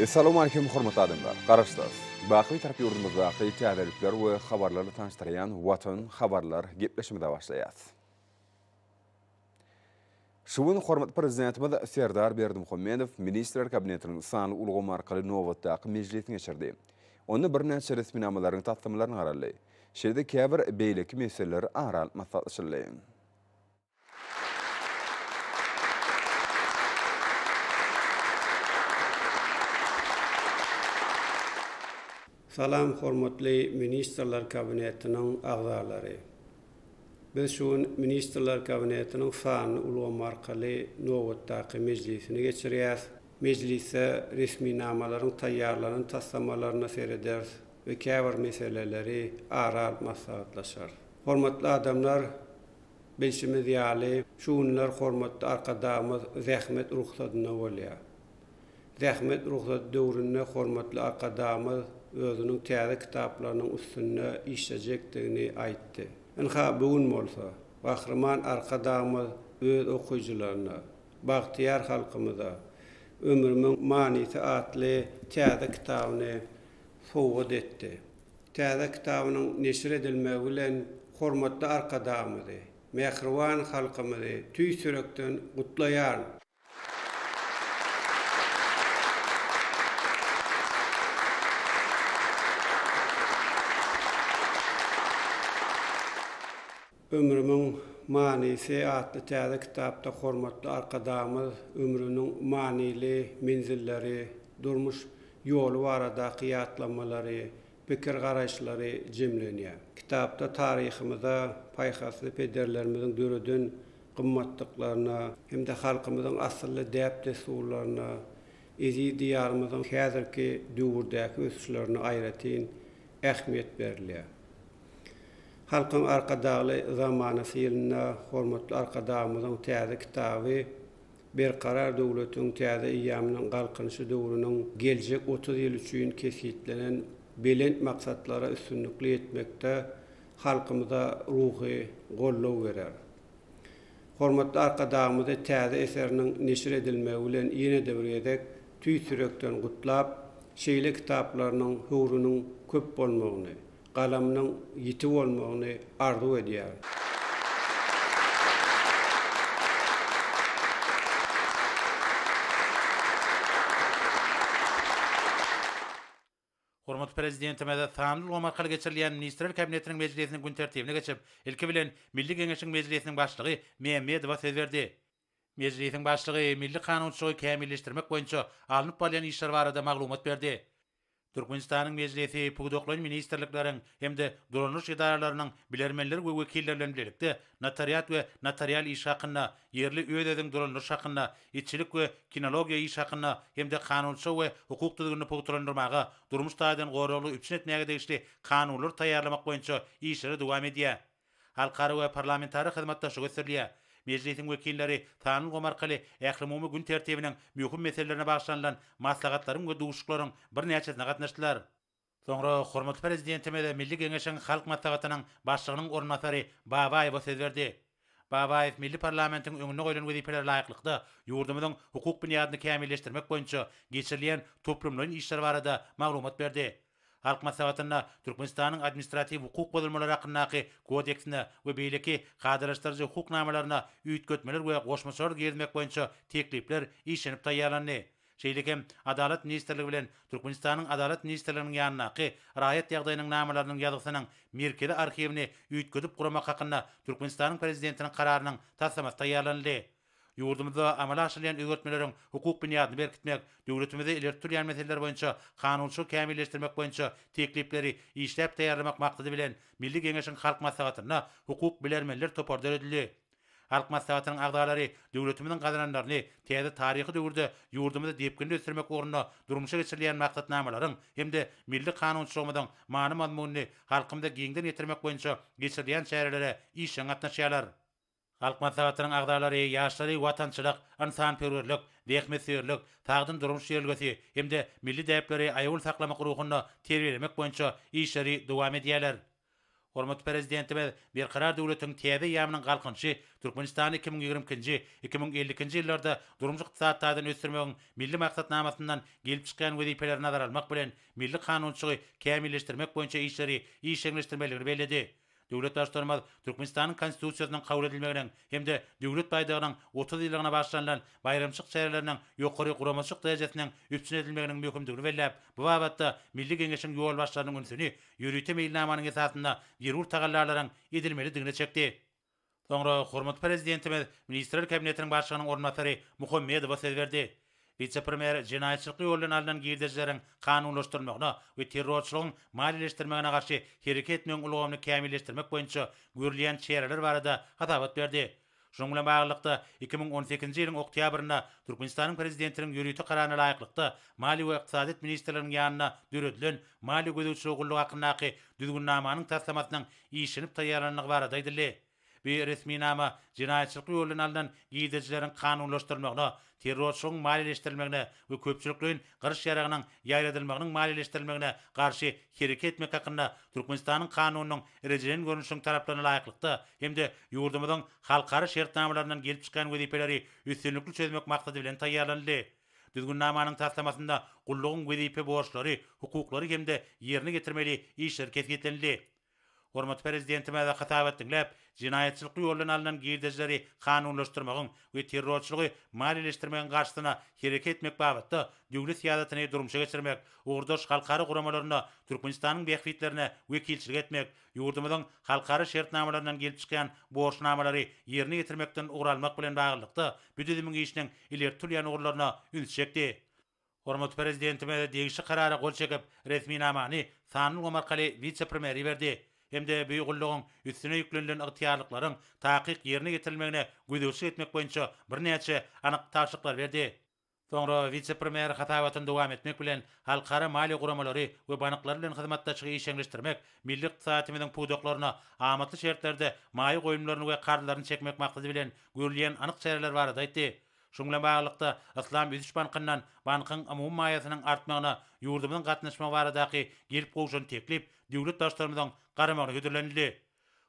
Essalawmalikim hormatly adamlar! Garaşsyz, baky Bitarap ýurdumyzdaky täzelikler we habarlarla tanyşdyrýan Watan habarlar gepleşimize başlaýas. Şu gün hormatly Prezidentimiz Serdar Berdimuhamedow Ministrler Kabinetiniň sanly ulgam arkaly nobatdaky mejlisini geçirdi. Onda birnäçe resminamalaryň taslamalaryna garaldy. Şeýle-de käbir beýleki meseleler ara alyp maslahatlaşyldy. Salam hormatly Ministrler Kabinetiniň agzalary. Biz şu gün Ministrler Kabinetiniň sanly ulgam arkaly nobatdaky mejlisini geçirýäs. Mejlisde resminamalaryň taýýarlanan taslamalaryna serederis we käbir meseleleri ara alyp maslahatlaşarys. Hormatly adamlar, bilşimiz ýaly, şu günler hormatly Arkadagymyz zähmet rugsadynda bolýar. Zähmet rugsady döwründe hormatly Arkadagymyz özüniň täze kitaplarynyň üstünde işlejekdigini aýtdy. Ynha, bu gün bolsa, Gahryman Arkadagymyz öz okyjylaryna, bagtyýar halkymyza Ömrümiň manysy atly täze kitabyny sowgat etdi. Täze kitabynyň neşir edilmegi bilen hormatly Arkadagymyzy, mähriban halkymyzy tüýs ýürekden gutlaýaryn. Ömrümiň manysy atly täze kitapda hormatly Arkadagymyz ömrüniň manyly menzilleri, durmuş ýoly baradaky ýatlamalary, pikir-garaýyşlary jemlenýär. Kitapda taryhymyza, paýhasly pederlerimiziň döreden gymmatlyklaryna hem-de halkymyzyň asylly däp-dessurlaryna, eziz Diýarymyzyň häzirki döwürdäki ösüşlerine aýratyn ähmiýet berilýär. Halkyň Arkadagly zamanasy ýylynda hormatly Arkadagymyzyň täze kitaby Berkarar döwletiň täze eýýamynyň Galkynyşy döwrüniň geljek 30 ýyl üçin kesgitlenen belent maksatlara üstünlikli ýetmekde halkymyza ruhy goldaw berer. Hormatly Arkadagymyzy täze eseriniň neşir edilmegi bilen ýene-de bir gezek tüýs ýürekden gutlap, şeýle kitaplarynyň höwrüniň köp bolmagyny, galamynyň ýiti bolmagyny arzuw edýärin. Hormatly Prezidentimiz sanly ulgam arkaly geçirilýän Ministrler Kabinetiniň mejlisiniň gün tertibine geçip, ilki bilen, Milli Geňeşiň Mejlisiniň Başlygy Mämmedowa söz berdi. Mejlisiň Başlygy milli kanunçylygy kämilleşdirmek boýunça alnyp barylýan işler barada maglumat berdi. Türkmenistanyň Mejlisi pudaklaýyn ministrlikleriň hem-de dolandyryş edaralarynyň bilermenleri we wekilleri bilen bilelikde Notariat we notarial iş hakynda, Ýerli öz-özüňi dolandyryş hakynda, Itçilik we kinologiýa iş hakynda hem-de kanunçylygy we hukuk düzgünini pugtalandyrmaga, durmuş taýdan goraglygy üpjün etmäge degişli kanunlary taýýarlamak boýunça işleri dowam edýär. Halkara we parlamentara hyzmatdaşlyk ösdürilýär. Mejlisiň wekilleri sanly ulgam arkaly ählumumy gün tertibiniň möhüm meselelerine bagyşlanylan maslahatlaryň we duşuşyklaryň birnäçesine gatnaşdylar. Soňra hormatly Prezidentimiz Milli Geňeşiň Halk Maslahatynyň Başlygynyň orunbasary Babaýewe söz berdi. Babaýew milli parlamentiň öňünde goýlan wezipelere laýyklykda, ýurdumyzyň hukuk binýadyny kämilleşdirmek boýunça geçirilýän toplumlaýyn işler barada maglumat berdi. Halk Maslahatynda Türkmenistanyň Administratiw hukuk bozulmalary hakyndaky Kodeksine we beýleki kadalaşdyryjy hukuk namalaryna üýtgetmeler we goşmaçalar girizmek boýunça teklipler işlenip taýýarlandy. Şeýle hem Adalat ministrligi bilen Türkmenistanyň Adalat ministrliginiň ýanyndaky Raýat ýagdaýynyň namalarynyň ýazgysynyň Merkezi arhiwini üýtgedip guramak hakynda Türkmenistanyň Prezidentiniň Kararynyň taslamasy taýýarlanyldy. Ýurdumyzda amala aşyrylýan özgertmeleriň hukuk binýadyny berkitmek, döwletimizde ileri tutulýan meseleler boýunça kanunçylygy kämilleşdirmek boýunça teklipleri işläp taýýarlamak maksady bilen, Milli Geňeşiň Halk Maslahatynda hukuk bilermenler topary döredildi. Halk Maslahatynyň agzalary döwletimiziň gazananlaryny täze taryhy döwürde ýurdumyzy depginli ösdürmek ugrunda durmuşa geçirilýän maksatnamalaryň hem-de milli kanunçylygymyzyň many-mazmunyny halkymyza giňden ýetirmek boýunça geçirilýän çärelere işjeň gatnaşýarlar. Halk Maslahatynyň agzalary ýaşlary watançylyk, ynsanperwerlik, zähmetsöýerlik, sagdyn durmuş ýörelgesi hem-de milli däpleri aýawly saklamak ruhunda terbiýelemek boýunça işleri dowam edýärler. Hormatly Prezidentimiz Berkarar döwletiň täze eýýamynyň Galkynyşy Türkmenistany 2022-nji, 2052-nji ýyllarda durmuş-ykdysady taýdan ösdürmegiň Milli maksatnamasyndan gelip çykýan wezipeleri nazara almak bilen, milli kanunçylygy kämilleşdirmek boýunça işleri işjeňleşdirmelidigini belledi. Döwlet Baştutanymyz Türkmenistanyň Konstitusiýasynyň kabul edilmeginiň hem-de Döwlet baýdagynyň 30 ýyllygyna bagyşlanylan baýramçylyk çäreleriniň ýokary guramaçylyk derejesiniň üpjün edilmeginiň möhümdigini belläp, bu babatda Milli Geňeşiň ýolbaşçylarynyň ünsüni ýörite meýilnamanyň esasynda zerur tagallalaryň edilmelidigine çekdi. Soňra hormatly Prezidentimiz Ministrler Kabinetiniň Başlygynyň orunbasary Muhammedowa söz berdi. Wise-premýer jenaýatçylykly ýol bilen alnan girdejileriň kanunlaşdyrylmagyna we terrorçylygyň maliýeleşdirilmegine garşy hereket etmegiň ulgamyny kämilleşdirmek boýunça görülýän çäreler barada hasabat berdi. Şunuň bilen baglylykda, 2018-nji ýylyň oktýabrynda Türkmenistanyň Prezidentiniň ýörite Kararyna laýyklykda, Maliýe we ykdysadyýet ministrliginiň ýanynda döredilen Maliýe gözegçiligi gullugy hakyndaky Düzgünnamanyň taslamasynyň işlenip taýýarlanandygy barada aýdyldy. Bu resminama jenaýatçylykly ýol bilen alnan girdejileriň kanunlaşdyrylmagyna, terrorçylygyň maliýeleşdirilmegine we köpçülikleýin gyryş ýaragynyň ýaýradylmagynyň maliýeleşdirilmegine garşy hereket etmek hakynda Türkmenistanyň Kanunynyň rejelen görnüşiniň talaplaryna laýyklykda hem-de ýurdumyzyň halkara şertnamalaryndan gelip çykýan wezipeleri üstünlikli çözmek maksady bilen taýýarlanyldy. Düzgünnamanyň taslamasynda gullugyň wezipe borçlary, hukuklary hem-de ýerine ýetirmeli işleri kesgitlenildi. Hormatly Prezidentimize hasabat diňläp, jenaýatçylykly ýoldan alnan girdejileri kanunlaşdyrmagyň we terrorçylygy maliýeleşdirmegiň garşysyna hereket etmek babatda döwlet syýasatyny durmuşa geçirmek, ugurdaş halkara guramalarynda Türkmenistanyň bähbitlerine wekilçilik etmek, ýurdumyzyň halkara şertnamalaryndan gelip çykýan borçnamalary ýerine ýetirmekden ugur almak bilen baglylykda, bu düzümiň işiniň ileri tutulýan ugurlaryna ünsi çekdi. Hormatly Prezidentimiz degişli Karara gol çekip, resminamany sanly ulgam arkaly wise-premýere iberdi hem-de bu gullugyň üstüne ýüklenilen ygtyýarlyklaryň takyk ýerine ýetirilmegine gözegçilik etmek boýunça birnäçe anyk tabşyryklary berdi. Soňra wise-premýer hasabatyny dowam etmek bilen, halkara maliýe guramalary we banklary bilen hyzmatdaşlygy işjeňleşdirmek, milli ykdysadyýetimiziň pudaklaryna amatly şertlerde maýa goýumlaryny we karzlaryny çekmek maksady bilen görülýän anyk çäreler barada aýtdy. Şunuň bilen baglylykda, Yslam ösüş bankyndan bankyň umumy maýasynyň artmagyna ýurdumyzyň gatnaşmagy baradaky gelip gowşan teklip döwlet Baştutanymyzyň garamagyna hödürlenildi.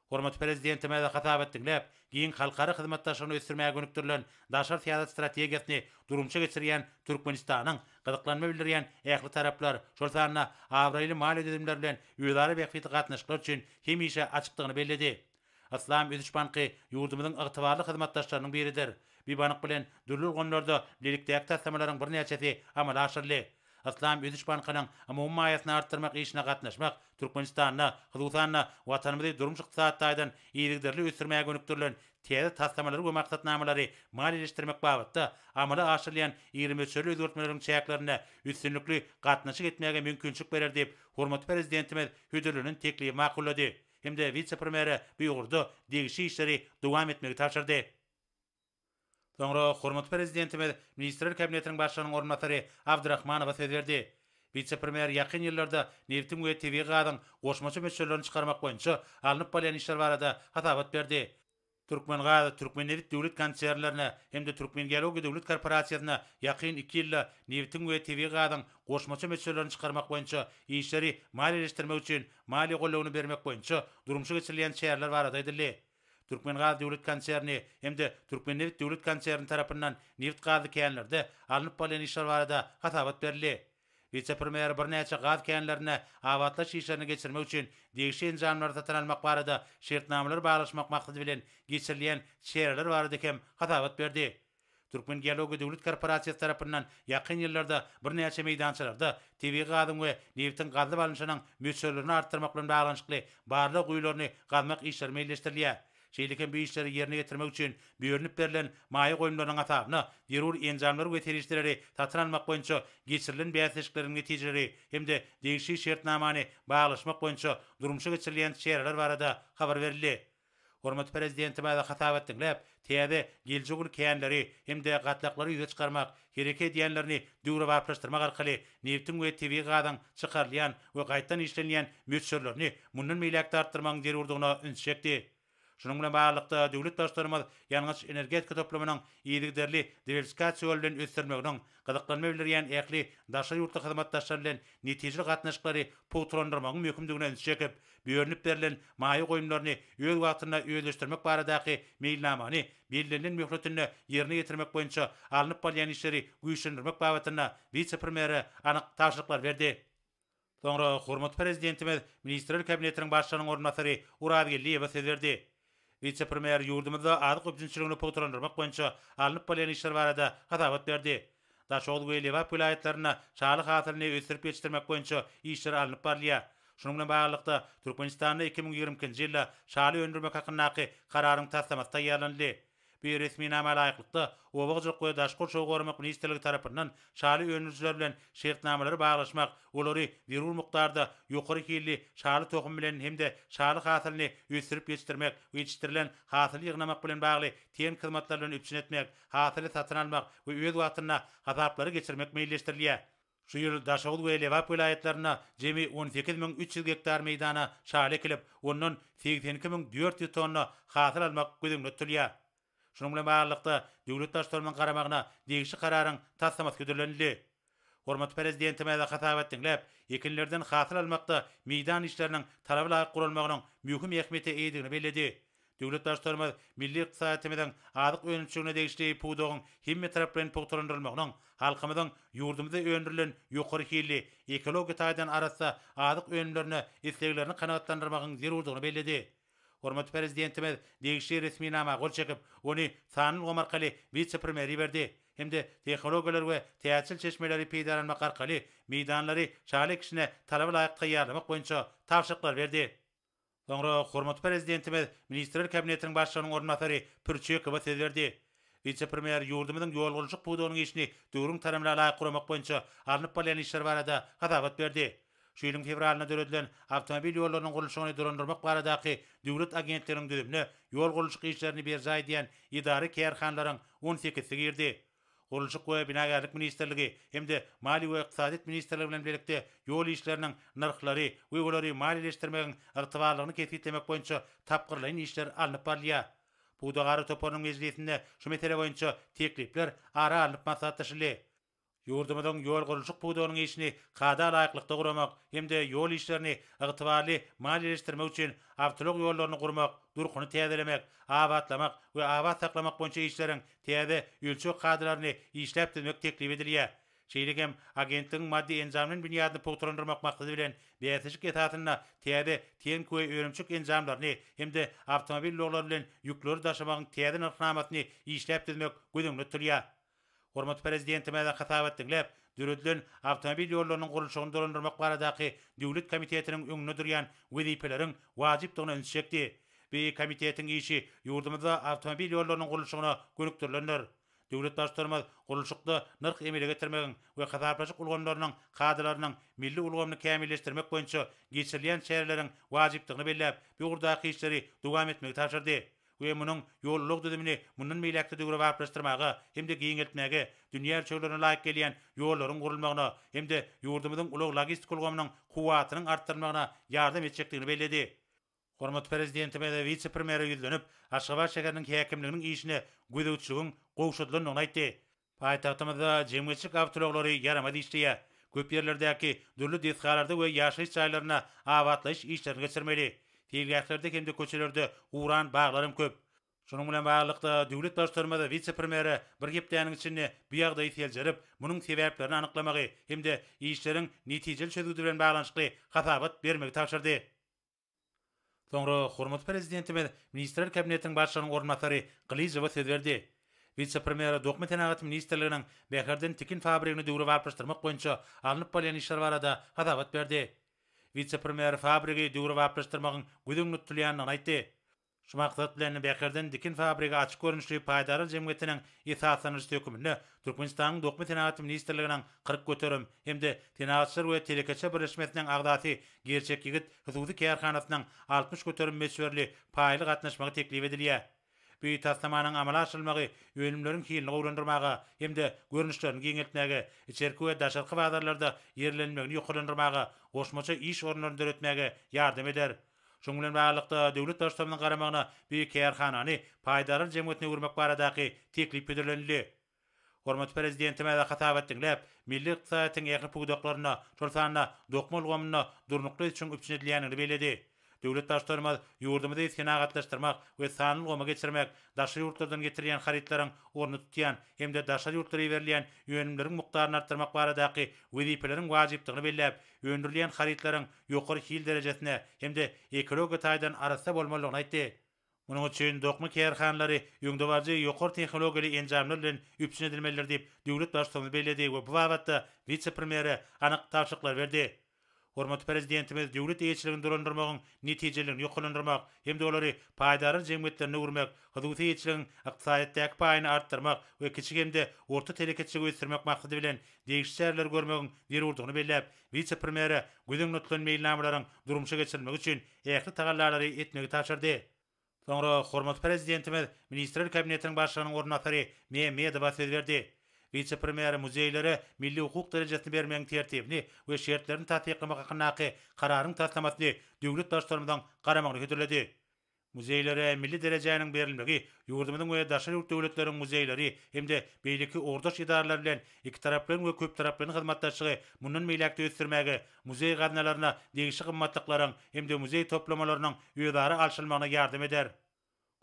Hormatly Prezidentimiz hasabat diňläp, giň halkara hyzmatdaşlygyny ösdürmäge gönükdirilen daşary syýasat strategiýasyny durmuşa geçirýän Türkmenistanyň gyzyklanma bildirýän ähli taraplar, şol sanda abraýly maliýe düzümleri bilen özara bähbitli gatnaşyklar üçin hemişe açykdygyny belledi. Yslam ösüş banky ýurdumyzyň ygtybarly hyzmatdaşlarynyň biridir. Bu bank bilen dürli ulgamlarda bilelikdäki taslamalaryň birnäçesi amala aşyryldy. Yslam ösüş bankynyň umumy maýasyny artdyrmak işine gatnaşmak Türkmenistanda, hususan-da, Watanymyzy durmuş-ykdysady taýdan yzygiderli ösdürmäge gönükdirilen täze taslamalary we maksatnamalary maliýeleşdirmek babatda amala aşyrylýan iri möçberli özgertmeleriň çäklerinde üstünlikli gatnaşyk etmäge mümkinçilik berer diýip, hormatly Prezidentimiz hödürlenen teklibi makullady. hem-de wise-premýere bu ugurda degişli işleri dowam etmegi tabşyrdy. Soňra hormatly Prezidentimiz Ministrler Kabinetiniň Başlygynyň orunbasary Abdyrahmanowa söz berdi. Wise-premýer ýakyn ýyllarda nebitiň we tebigy gazyň goşmaça möçberlerini çykarmak boýunça alnyp barylýan işler barada hasabat berdi. Türkmengaz, Türkmennebit döwlet konsernlerine hem-de Türkmengeologiýa döwlet korporasiýasyna ýakyn iki ýylda nebitiň we tebigy gazyň goşmaça möçberlerini çykarmak boýunça işleri maliýeleşdirmek üçin maliýe goldawyny bermek boýunça durmuşa geçirilýän çäreler barada aýdyldy. Türkmengaz döwlet konserni hem-de Türkmennebit döwlet konserni tarapyndan nebit-gazly känlerde alnyp barylýan işler barada hasabat berildi. Wise-premýer birnäçe gaz känlerinde abatlaýyş işlerini geçirmek üçin degişli enjamlary satyn almak barada şertnamalary baglaşmak maksady bilen geçirilýän çäreler barada hem hasabat berdi. Türkmengeologiýa döwlet korporasiýasy tarapyndan ýakyn ýyllarda birnäçe meýdançalarda tebigy gazyň we nebitiň gazylyp alnyşynyň möçberlerini artdyrmak bilen baglanyşykly barlag guýularyny gazmak işleri meýilleşdirilýär. Şeýle hem bu işleri ýerine ýetirmek üçin bölünip berlen maýa goýumlarynyň hasabyna zerur enjamlary we serişdeleri satyn almak boýunça geçirilen bäsleşikleriň netijeleri hem-de degişli şertnamany baglaşmak boýunça durmuşa geçirilýän çäreler barada habar berildi. Hormatly Prezidentimiz hasabat diňläp, täze, geljek uly känleri hem-de gatlaklary ýüze çykarmak, hereket edýänlerini döwrebaplaşdyrmak arkaly nebitiň we tebigy gazyň çykarylýan we gaýtadan işlenilýän möçberlerini mundan beýläk-de artdyrmagyň zerurdygyna ünsi çekdi. Şunuň bilen baglylykda, döwlet Baştutanymyz ýangyç-energetika toplumynyň yzygiderli diwersifikasiýa ýoly bilen ösdürilmeginiň, gyzyklanma bildirýän ähli daşary ýurtly hyzmatdaşlar bilen netijeli gatnaşyklary pugtalandyrmagyň möhümdigine ünsi çekip, bölünip berlen maýa goýumlaryny öz wagtynda özleşdirmek baradaky meýilnamany bellenilen möhletinde ýerine ýetirmek boýunça alnyp barylýan işleri güýçlendirmek babatynda wise-premýere anyk tabşyryklary berdi. Soňra hormatly Prezidentimiz Ministrler Kabinetiniň Başlygynyň orunbasary Orazgeldiýewe söz berdi. Wise-premýer ýurdumyzda azyk üpjünçiligini pugtalandyrmak boýunça alnyp barylýan işler barada hasabat berdi. Daşoguz we Lebap welaýatlarynda şaly hasylyny ösdürip ýetişdirmek boýunça işler alnyp barylýar. Şunuň bilen baglylykda, Türkmenistanda 2022-nji ýylda şaly öndürmek hakyndaky Kararyň taslamasy taýýarlanyldy. Bu resminama laýyklykda, Oba hojalyk we daşky gurşawy goramak ministrligi tarapyndan şaly öndürijiler bilen şertnamalary baglaşmak, olary zerur mukdarda ýokary hilli şaly tohumy bilen hem-de şaly hasylyny ösdürip ýetişdirmek we ýetişdirilen hasyly ýygnamak bilen bagly tehniki hyzmatlar bilen üpjün etmek, hasyly satyn almak we öz wagtynda hasaplary geçirmek meýilleşdirilýär. Şu ýyl Daşoguz we Lebap welaýatlarynda jemi 18 300 gektar meýdana şaly ekilip, ondan 82 400 tonna hasyl almak göz öňünde tutulýar. Şunuň bilen baglylykda, döwlet Baştutanymyzyň garamagyna degişli Kararyň taslamasy hödürlenildi. Hormatly Prezidentimiz hasabat diňläp, ekinlerden hasyl almakda meýdan işleriniň talaba laýyk guralmagynyň möhüm ähmiýete eýedigini belledi. Döwlet Baştutanymyz milli ykdysadyýetimiziň azyk önümçiligine degişli pudagyň hemmetaraplaýyn pugtalandyrylmagynyň halkymyzyň ýurdumyzda öndürilen ýokary hilli, ekologiýa taýdan arassa azyk önümlerine isleglerini kanagatlandyrmagyň zerurdygyny belledi. Hormatly Prezidentimiz degişli resminama gol çekip, ony sanly ulgam arkaly wise-premýere iberdi hem-de tehnologiýalary we täjirçilik çeşmeleri peýdalanmak arkaly meýdanlary şaly ekişine talaba laýyk taýýarlamak boýunça tabşyryklary berdi. Soňra hormatly Prezidentimiz Ministrler Kabinetiniň Başlygynyň orunbasary Pürçekowa söz berdi. Wise-premýer ýurdumyzyň ýol gurluşyk pudagynyň işini döwrüň talabyna laýyk guramak boýunça alnyp barylýan işler barada hasabat berdi. Şu ýylyň fewralynda döredilen Awtomobil ýollarynyň gurluşygyny dolandyrmak baradaky döwlet agentliginiň düzümine ýol gurluşyk işlerini berjaý edýän edara-kärhanalaryň on sekizisi girdi. Gurluşyk we binagärlik ministrligi hem-de Maliýe we ykdysadyýet ministrligi bilen bilelikde ýol işleriniň nyrhlary we olary maliýeleşdirmegiň ygtybarlylygyny kesgitlemek boýunça tapgyrlaýyn işler alnyp barylýar. Pudagara toparynyň mejlisinde şu mesele boýunça teklipler ara alnyp maslahatlaşyldy. Ýurdumyzyň ýol gurluşyk pudagynyň işini kada laýyklykda guramak hem-de ýol işlerini ygtybarly maliýeleşdirmek üçin awtoulag ýollaryny gurmak, durkuny täzelemek, abatlamak we abat saklamak boýunça işleriň täze ölçeg kadalaryny işläp düzmek teklip edilýär. Şeýle hem agentligiň maddy-enjamlaýyn binýadyny pugtalandyrmak maksady bilen, bäsleşik esasynda täze tehniki we önümçilik enjamlaryny hem-de awtomobil ulaglary bilen ýükleri daşamagyň täze nyrhnamasyny işläp düzmek göz öňünde tutulýar. Hormatly Prezidentimiz hasabat diňläp, döredilen Awtomobil ýollarynyň gurluşygyny dolandyrmak baradaky döwlet komitetiniň öňünde durýan wezipeleriň wajypdygyna ünsi çekdi. Bu komitetiň işi ýurdumyzda awtomobil ýollarynyň gurluşygyna gönükdirilendir. Döwlet Baştutanymyz gurluşykda nyrh emele getirmegiň we hasaplaşyk ulgamlarynyň kadalarynyň milli ulgamyny kämilleşdirmek boýunça geçirilýän çäreleriň wajypdygyny belläp, bu ugurdaky işleri dowam etmegi tabşyrdy. we munuň ýol-ulag düzümini mundan beýläk-de döwrebaplaşdyrmaga hem-de giňeltmäge, dünýä ölçeglerine laýyk gelýän ýollaryň gurulmagyna hem-de ýurdumyzyň ulag-logistika ulgamynyň kuwwatynyň artdyrylmagyna ýardam etjekdigini belledi. Hormatly Prezidentimiz wise-premýere ýüzlenip, Aşgabat şäheriniň häkimliginiň işine gözegçiligiň gowşadylandygyny aýtdy. Paýtagtymyzda jemgyýetçilik awtoulaglary ýaramaz işleýär. Köp ýerlerdäki dürli desgalarda we ýaşaýyş jaýlarynda abatlaýyş işlerini geçirmeli. Seýilgählerde hem-de köçelerde guran baglar hem köp. Şunuň bilen baglylykda, döwlet Baştutanymyz wise-premýere bir hepdäniň içinde bu ýagdaýy seljerip, munuň sebäplerini anyklamagy hem-de işleriň netijeli çözgüdi bilen baglanyşykly hasabat bermegi tabşyrdy. Soňra hormatly Prezidentimiz Ministrler Kabinetiniň Başlygynyň orunbasary Gylyjowa söz berdi. Wise-premýere Dokma senagaty ministrliginiň Bäherden tikin fabrigini döwrebaplaşdyrmak boýunça alnyp barylýan işler barada hasabat berdi. Wise-premýer fabrigi döwrebaplaşdyrmagyň göz öňünde tutulýandygyny aýtdy. Şu maksat bilen, Bäherden tikin fabrigi açyk görnüşli paýdarlar jemgyýetiniň esaslanyjysy hökmünde Türkmenistanyň Dokma senagaty ministrliginiň 40% hem-de Senagatçylar we telekeçiler birleşmesiniň agzasy Gerçek ýigit hususy kärhanasynyň 60% möçberli paýly gatnaşmagy teklip edilýär. Bu taslamanyň amala aşyrylmagy önümleriň hilini gowulandyrmaga hem-de görnüşlerini giňeltmäge, içerki we daşarky bazarlarda ýerlenmegini ýokarlandyrmaga, goşmaça iş orunlaryny döretmäge ýardam eder. Şunuň bilen baglylykda, döwlet Baştutanymyzyň garamagyna bu kärhanany paýdarlar jemgyýetine öwürmek baradaky teklip hödürlenildi. Hormatly Prezidentimiz hasabat diňläp, milli ykdysadyýetiň ähli pudaklarynda, şol sanda dokma ulgamynda durnukly ösüşiň üpjün edilýändigini belledi. Döwlet Baştutanymyz ýurdumyzy senagatlaşdyrmak we sanly ulgama geçirmek, daşary ýurtlardan getirilýän harytlaryň ornuny tutýan hem-de daşary ýurtlara iberilýän önümleriň mukdaryny artdyrmak baradaky wezipeleriň wajypdygyny belläp, öndürilýän harytlaryň ýokary hil derejesine hem-de ekologiýa taýdan arassa bolmalydygyny aýtdy. Munuň üçin dokma kärhanalary öňdebaryjy ýokary tehnologiýaly enjamlar bilen üpjün edilmelidir diýip, döwlet Baştutanymyz belledi we bu babatda wise-premýere anyk tabşyryklary berdi. Hormatly Prezidentimiz döwlet eýeçiligini dolandyrmagyň netijeliligini ýokarlandyrmak hem-de olary paýdarlar jemgyýetlerine öwürmek, hususy eýeçiligiň ykdysadyýetdäki paýyny artdyrmak we kiçi hem-de orta telekeçiligi ösdürmek maksady bilen degişli çäreleri görmegiň zerurdygyny belläp, wise-premýere göz öňünde tutulan meýilnamalaryň durmuşa geçirilmegi üçin ähli tagallalary etmegi tabşyrdy. Soňra hormatly Prezidentimiz Ministrler Kabinetiniň Başlygynyň orunbasary Memedowa söz berdi. Wise-premýer muzeýlere milli hukuk derejesini bermegiň tertibini we şertlerini tassyklamak hakyndaky Kararyň taslamasyny döwlet Baştutanymyzyň garamagyna hödürledi. Muzeýlere milli derejäniň berilmegi ýurdumyzyň we daşary ýurt döwletleriň muzeýleri hem-de beýleki ugurdaş edaralary bilen ikitaraplaýyn we köptaraplaýyn hyzmatdaşlygy mundan beýläk-de ösdürmäge, muzeý gaznalaryna degişli gymmatlyklaryň hem-de muzeý toplamalarynyň özara alşylmagyna ýardam eder.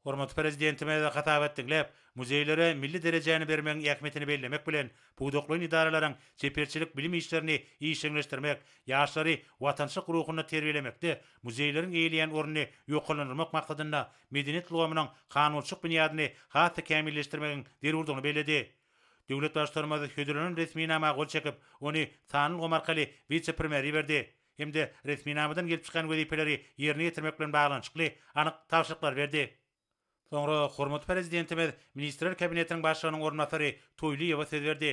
Hormatly Prezidentimiz hasabat diňläp, muzeýlere milli derejäni bermegiň ähmiýetini bellemek bilen, pudaklaýyn edaralaryň çeperçilik bilim işlerini işjeňleşdirmek, ýaşlary watançylyk ruhunda terbiýelemekde muzeýleriň eýeleýän ornuny ýokarlandyrmak maksadynda medeniýet ulgamynyň kanunçylyk binýadyny has-da kämilleşdirmegiň zerurdygyny belledi. Döwlet Baştutanymyz hödürlenen resminama gol çekip, ony sanly ulgam arkaly wise-premýere iberdi hem-de resminamadan gelip çykýan wezipeleri ýerine ýetirmek bilen baglanyşykly anyk tabşyryklary berdi. Soňra hormatly Prezidentimiz Ministrler Kabinetiniň Başlygynyň orunbasary Toýlyýewa söz berdi.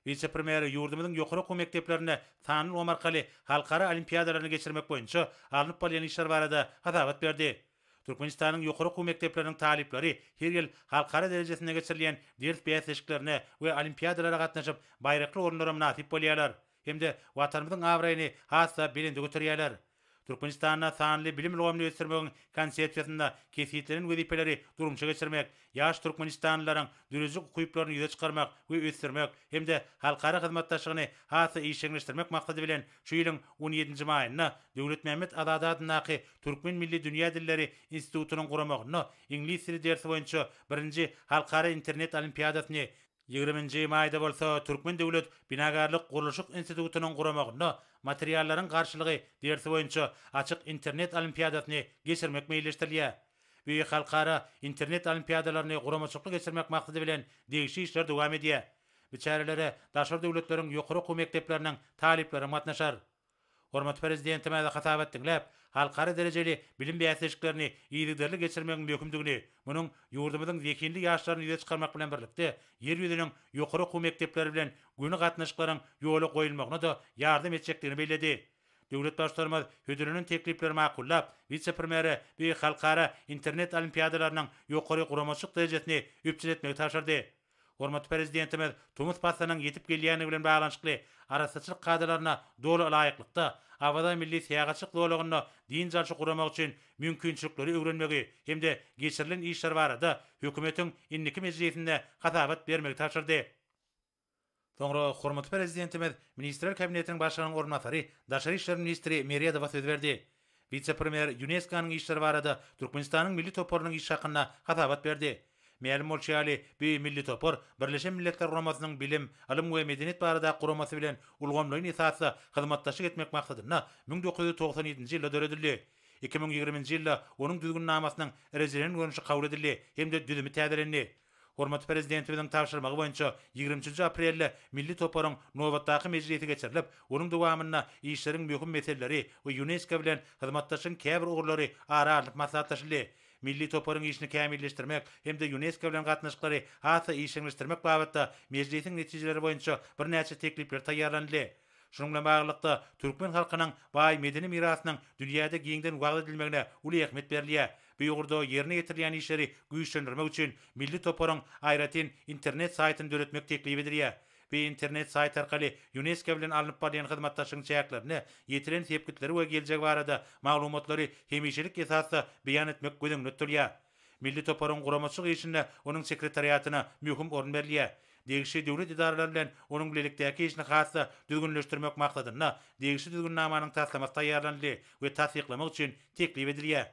Wise-premýer ýurdumyzyň ýokary okuw mekdeplerinde sanly ulgam arkaly halkara olimpiadalaryny geçirmek boýunça alnyp barylýan işler barada hasabat berdi. Türkmenistanyň ýokary okuw mekdepleriniň talyplary her ýyl halkara derejesinde geçirilýän ders bäsleşiklerine we olimpiadalara gatnaşyp, baýrakly orunlara mynasyp bolýarlar hem-de Watanymyzyň abraýyny has-da belende göterýärler. Türkmenistanda sanly bilim ulgamyny ösdürmegiň Konsepsiýasynda kesgitlenen wezipeleri durmuşa geçirmek, ýaş türkmenistanlylaryň döredijilik ukyplaryny ýüze çykarmak we ösdürmek hem-de halkara hyzmatdaşlygyny has-da işjeňleşdirmek maksady bilen şu ýylyň on ýedinji maýynda Döwletmämmet Azady adyndaky Türkmen milli dünýä dilleri institutynyň guramagynda iňlis dili dersi boýunça birinji halkara internet olimpiadasyny Ýigriminji maýda bolsa Türkmen döwlet binagärlik-gurluşyk institutynyň guramagynda Materiallaryň garşylygy dersi boýunça açyk internet olimpiadasyny geçirmek meýilleşdirilýär. Bu halkara internet olimpiadalaryny guramaçylykly geçirmek maksady bilen degişli işler dowam edýär. Bu çärelere daşary döwletleriň ýokary okuw mekdepleriniň talyplary hem gatnaşar. Hormatly Prezidentimiz hasabat diňläp, halkara derejeli bilim bäsleşiklerini yzygiderli geçirmegiň möhümdigini, munuň ýurdumyzyň zehinli ýaşlaryny ýüze çykarmak bilen birlikde, Ýer ýüzüniň ýokary okuw mekdepleri bilen göni gatnaşyklaryň ýola goýulmagyna-da ýardam etjekdigini belledi. Döwlet Baştutanymyz hödürlenen teklipleri makullap, wise-premýere bu halkara internet olimpiadalarynyň ýokary guramaçylyk derejesini üpjün etmegi tabşyrdy. Hormatly Prezidentimiz tomus paslynyň ýetip gelýändigi bilen baglanyşykly arassaçylyk kadalaryna doly ylaýyklykda, Awaza milli syýahatçylyk zolagynda dynç alşy guramak üçin mümkinçilikleri öwrenmegi hem-de geçirilen işler barada Hökümetiň indiki mejlisinde hasabat bermegi tabşyrdy. Soňra hormatly Prezidentimiz Ministrler Kabinetiniň Başlygynyň orunbasary, daşary işler ministri Meredowa söz berdi. Wise-premýer ÝUNESKO-nyň işleri barada Türkmenistanyň milli toparynyň işi hakynda hasabat berdi. Mälim bolşy ýaly, bu milli topar Birleşen Milletler Guramasynyň Bilim, ylym we medeniýet baradaky guramasy bilen ulgamlaýyn esasda hyzmatdaşlyk etmek maksadynda 1997-nji ýylda döredildi. 2020-nji ýylda onuň Düzgünnamasynyň rejelenen görnüşi kabul edildi hem-de düzümi täzelendi. Hormatly Prezidentimiziň tabşyrmagy boýunça 23 aprelde milli toparyň nobatdaky mejlisi geçirilip, onuň dowamynda işleriň möhüm meseleleri we Ýunesko bilen hyzmatdaşlygyň käbir ugurlary ara alnyp maslahatlaşyldy. Milli toparyň işini kämilleşdirmek hem-de Ýunesko bilen gatnaşyklary has-da işjeňleşdirmek babatda mejlisiň netijeleri boýunça birnäçe teklipler taýýarlanyldy. Şunuň bilen baglylykda, türkmen halkynyň baý medeni mirasynyň dünýäde giňden wagyz edilmegine uly ähmiýet berilýär. Bu ugurda ýerine ýetirilýän işleri güýçlendirmek üçin milli toparyň aýratyn internet saýtyny döretmek teklip edilýär. Bu internet saýt arkaly Ýunesko bilen alnyp barylýan hyzmatdaşlygyň çäklerinde ýetilen sepgitleri we geljegi barada maglumatlary hemişelik esasda beýan etmek göz öňünde tutulýar. Milli toparyň guramaçylyk işinde onuň sekretariatyna möhüm orun berilýär. Degişli döwlet edaralary bilen onuň bilelikdäki işini has-da düzgünleşdirmek maksadynda degişli düzgünnamanyň taslamasy taýýarlanyldy we tassyklamak üçin teklip edilýär.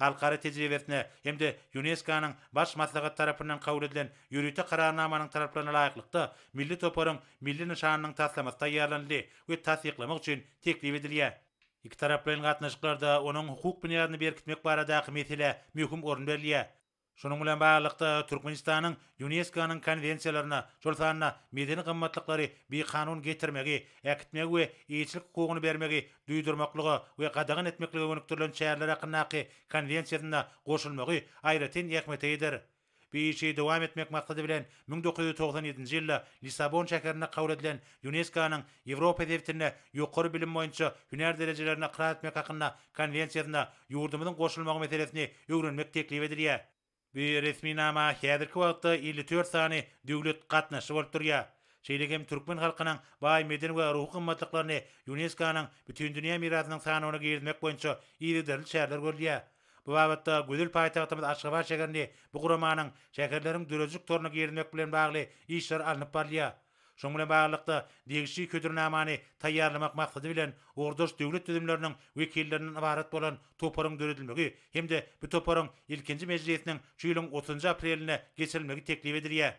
Halkara tejribesine hem-de ÝUNESKO-nyň Baş maslahaty tarapyndan kabul edilen ýörite Kararnamanyň talaplaryna laýyklykda Milli toparyň milli nyşanynyň taslamasy taýýarlanyldy we tassyklamak üçin teklip edilýär. Ikitaraplaýyn gatnaşyklarda onuň hukuk binýadyny berkitmek baradaky meselä möhüm orun berilýär. Şunuň bilen baglylykda, Türkmenistanyň ÝUNESKO-nyň konwensiýalaryna, şol sanda medeni gymmatlyklary bikanun getirmegi, äkitmegi we eýeçilik hukugyny bermegi duýdurmaklyga we gadagan etmeklige gönükdirilen çäreler hakyndaky Konwensiýasyna goşulmagy aýratyn ähmiýete eýedir. Bu işi dowam etmek maksady bilen, 1997-nji ýylda Lissabon şäherinde kabul edilen ÝUNESKO-nyň Ýewropa sebitinde ýokary bilim boýunça hünär derejelerini ykrar etmek hakynda Konwensiýasyna ýurdumyzyň goşulmagy meselesini öwrenmek teklip edilýär. Bu resminama häzirki wagtda 54 sany döwlet gatnaşyjy bolup durýar. Şeýle hem türkmen halkynyň baý medeni we ruhy gymmatlyklaryny ÝUNESKO-nyň Bütindünýä mirasynyň sanawyna girizmek boýunça yzygiderli çäreler görülýär. Bu babatda gözel paýtagtymyz Aşgabat şäherini bu guramanyň şäherleriň döredijilik toruna girizmek bilen bagly işler alnyp barylýar. Şunuň bilen baglylykda, degişli hödürnamany taýýarlamak maksady bilen, ugurdaş döwlet düzümleriniň wekillerinden ybarat bolan toparyň döredilmegi hem-de bu toparyň ilkinji mejlisiniň şu ýylyň otuzynjy aprelinde geçirilmegi teklip edilýär.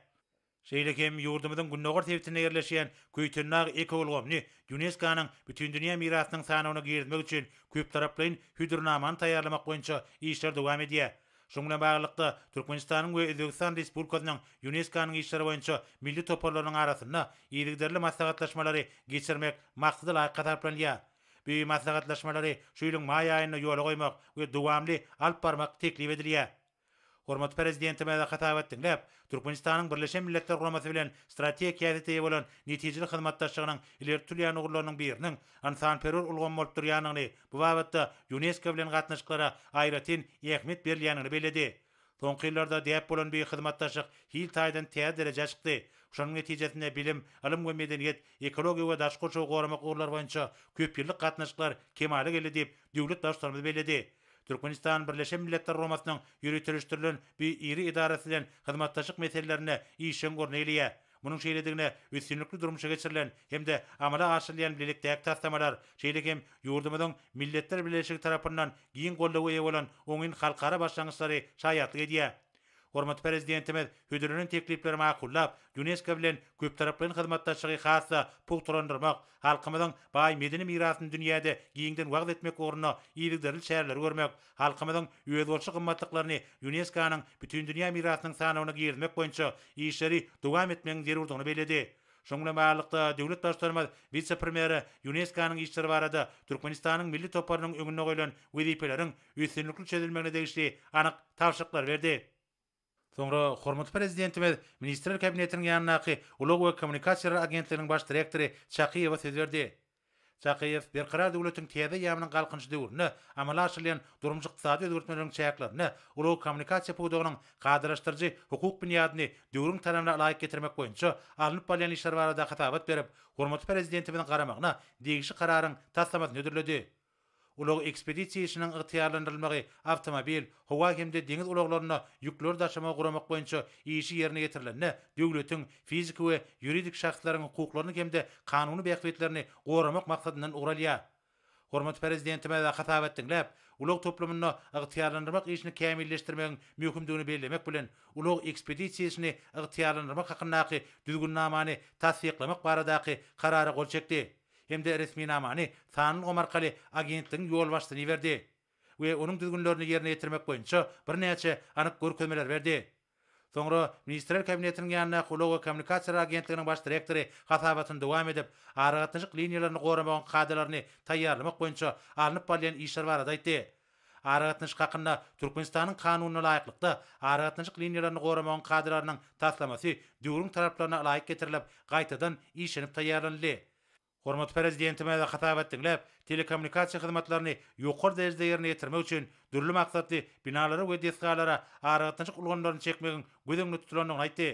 Şeýle hem ýurdumyzyň gündogar sebitinde ýerleşýän Köýtendag ekoulgamyny ÝUNESKO-nyň Bütindünýä mirasynyň sanawyna girizmek üçin köptaraplaýyn hödürnamany taýýarlamak boýunça işler dowam edýär. Şunuň bilen baglylykda, Türkmenistanyň we Özbegistan Respublikasynyň ÝUNESKO-nyň işleri boýunça milli toparlarynyň arasynda yzygiderli maslahatlaşmalary geçirmek maksada laýyk hasaplanylýar. Bu maslahatlaşmalary şu ýylyň maý aýynda ýola goýmak we dowamly alyp barmak teklip edilýär. Hormatly Prezidentimiz hasabat diňläp, Türkmenistanyň Birleşen Milletler Guramasy bilen strategik häsiýete eýe bolan netijeli hyzmatdaşlygynyň ileri tutulýan ugurlarynyň biriniň ynsanperwer ulgamy bolup durýandygyny, bu babatda Ýunesko bilen gatnaşyklara aýratyn ähmiýet berilýändigini belledi. Soňky ýyllarda däp bolan bu hyzmatdaşlyk hil taýdan täze derejä çykdy. Şonuň netijesinde bilim, ylym we medeniýet, ekologiýa we daşky gurşawy goramak ugurlary boýunça köpýyllyk gatnaşyklar kemala geldi diýip, döwlet Baştutanymyz belledi. Türkmenistan Birleşen Milletler Guramasynyň ýöriteleşdirilen bu iri edarasy bilen hyzmatdaşlyk meselelerinde işjeň orun eýeleýär. Munuň şeýledigine üstünlikli durmuşa geçirilen hem-de amala aşyrylýan bilelikdäki taslamalar, şeýle hem ýurdumyzyň Milletler Bileleşigi tarapyndan giň goldawa eýe bolan oňyn halkara başlangyçlary şaýatlyk edýär. Hormatly Prezidentimiz hödürlenen teklipleri makullap, Ýunesko bilen köptaraplaýyn hyzmatdaşlygy has-da pugtalandyrmak, halkymyzyň baý medeni mirasyny dünýäde giňden wagyz etmek ugrunda yzygiderli çäreleri görmek, halkymyzyň özboluşly gymmatlyklaryny Ýunesko-nyň Bütindünýä mirasynyň sanawyna girizmek boýunça işleri dowam etmegiň zerurdygyny belledi. Şunuň bilen baglylykda, döwlet Baştutanymyz wise-premýere Ýunesko-nyň işleri barada Türkmenistanyň milli toparynyň öňünde goýlan wezipeleriň üstünlikli çözülmegine degişli anyk tabşyryklary berdi. Soňra hormatly Prezidentimiz Ministrler Kabinetiniň ýanyndaky Ulag we kommunikasiýalar agentliginiň baş direktory Çakyýewe söz berdi. Çakyýew Berkarar döwletiň täze eýýamynyň Galkynyşy döwründe amala aşyrylýan durmuş-ykdysady özgertmeleriň çäklerinde ulag-kommunikasiýa pudagynyň kadalaşdyryjy hukuk binýadyny döwrüň talabyna laýyk getirmek boýunça alnyp barylýan işler barada hasabat berip, hormatly Prezidentimiziň garamagyna degişli Kararyň taslamasyny hödürledi. Ulag-ekspedisiýa işiniň ygtyýarlandyrylmagy awtomobil, howa hem-de deňiz ulaglarynda ýükleri daşamagy guramak boýunça işi ýerine ýetirilende döwletiň, fiziki we ýuridik şahslaryň hukuklaryny hem-de kanuny bähbitlerini goramak maksadyndan ugur alýar. Hormatly Prezidentimiz hasabat diňläp, ulag toplumynda ygtyýarlandyrmak işini kämilleşdirmegiň möhümdigini bellemek bilen, ulag-ekspedisiýa işini ygtyýarlandyrmak hakyndaky Düzgünnamany tassyklamak baradaky Karara gol çekdi. hem-de resminamany sanly ulgam arkaly agentligiň ýolbaşçysyna iberdi we onuň düzgünlerini ýerine ýetirmek boýunça birnäçe anyk görkezmeleri berdi. Soňra Ministrler Kabinetiniň ýanyndaky Ulag we kommunikasiýalar agentliginiň baş direktory hasabatyny dowam edip, aragatnaşyk liniýalaryny goramagyň kadalaryny taýýarlamak boýunça alnyp barylýan işler barada aýtdy. Aragatnaşyk hakynda Türkmenistanyň Kanunyna laýyklykda, aragatnaşyk liniýalaryny goramagyň kadalarynyň taslamasy döwrüň talaplaryna laýyk getirilip, gaýtadan işlenip taýýarlanyldy. Hormatly Prezidentimiz hasabat diňläp, telekommunikasiýa hyzmatlaryny ýokary derejede ýerine ýetirmek üçin dürli maksatly binalara we desgalara aragatnaşyk ulgamlaryny çekmegiň göz öňünde tutulandygyny aýtdy.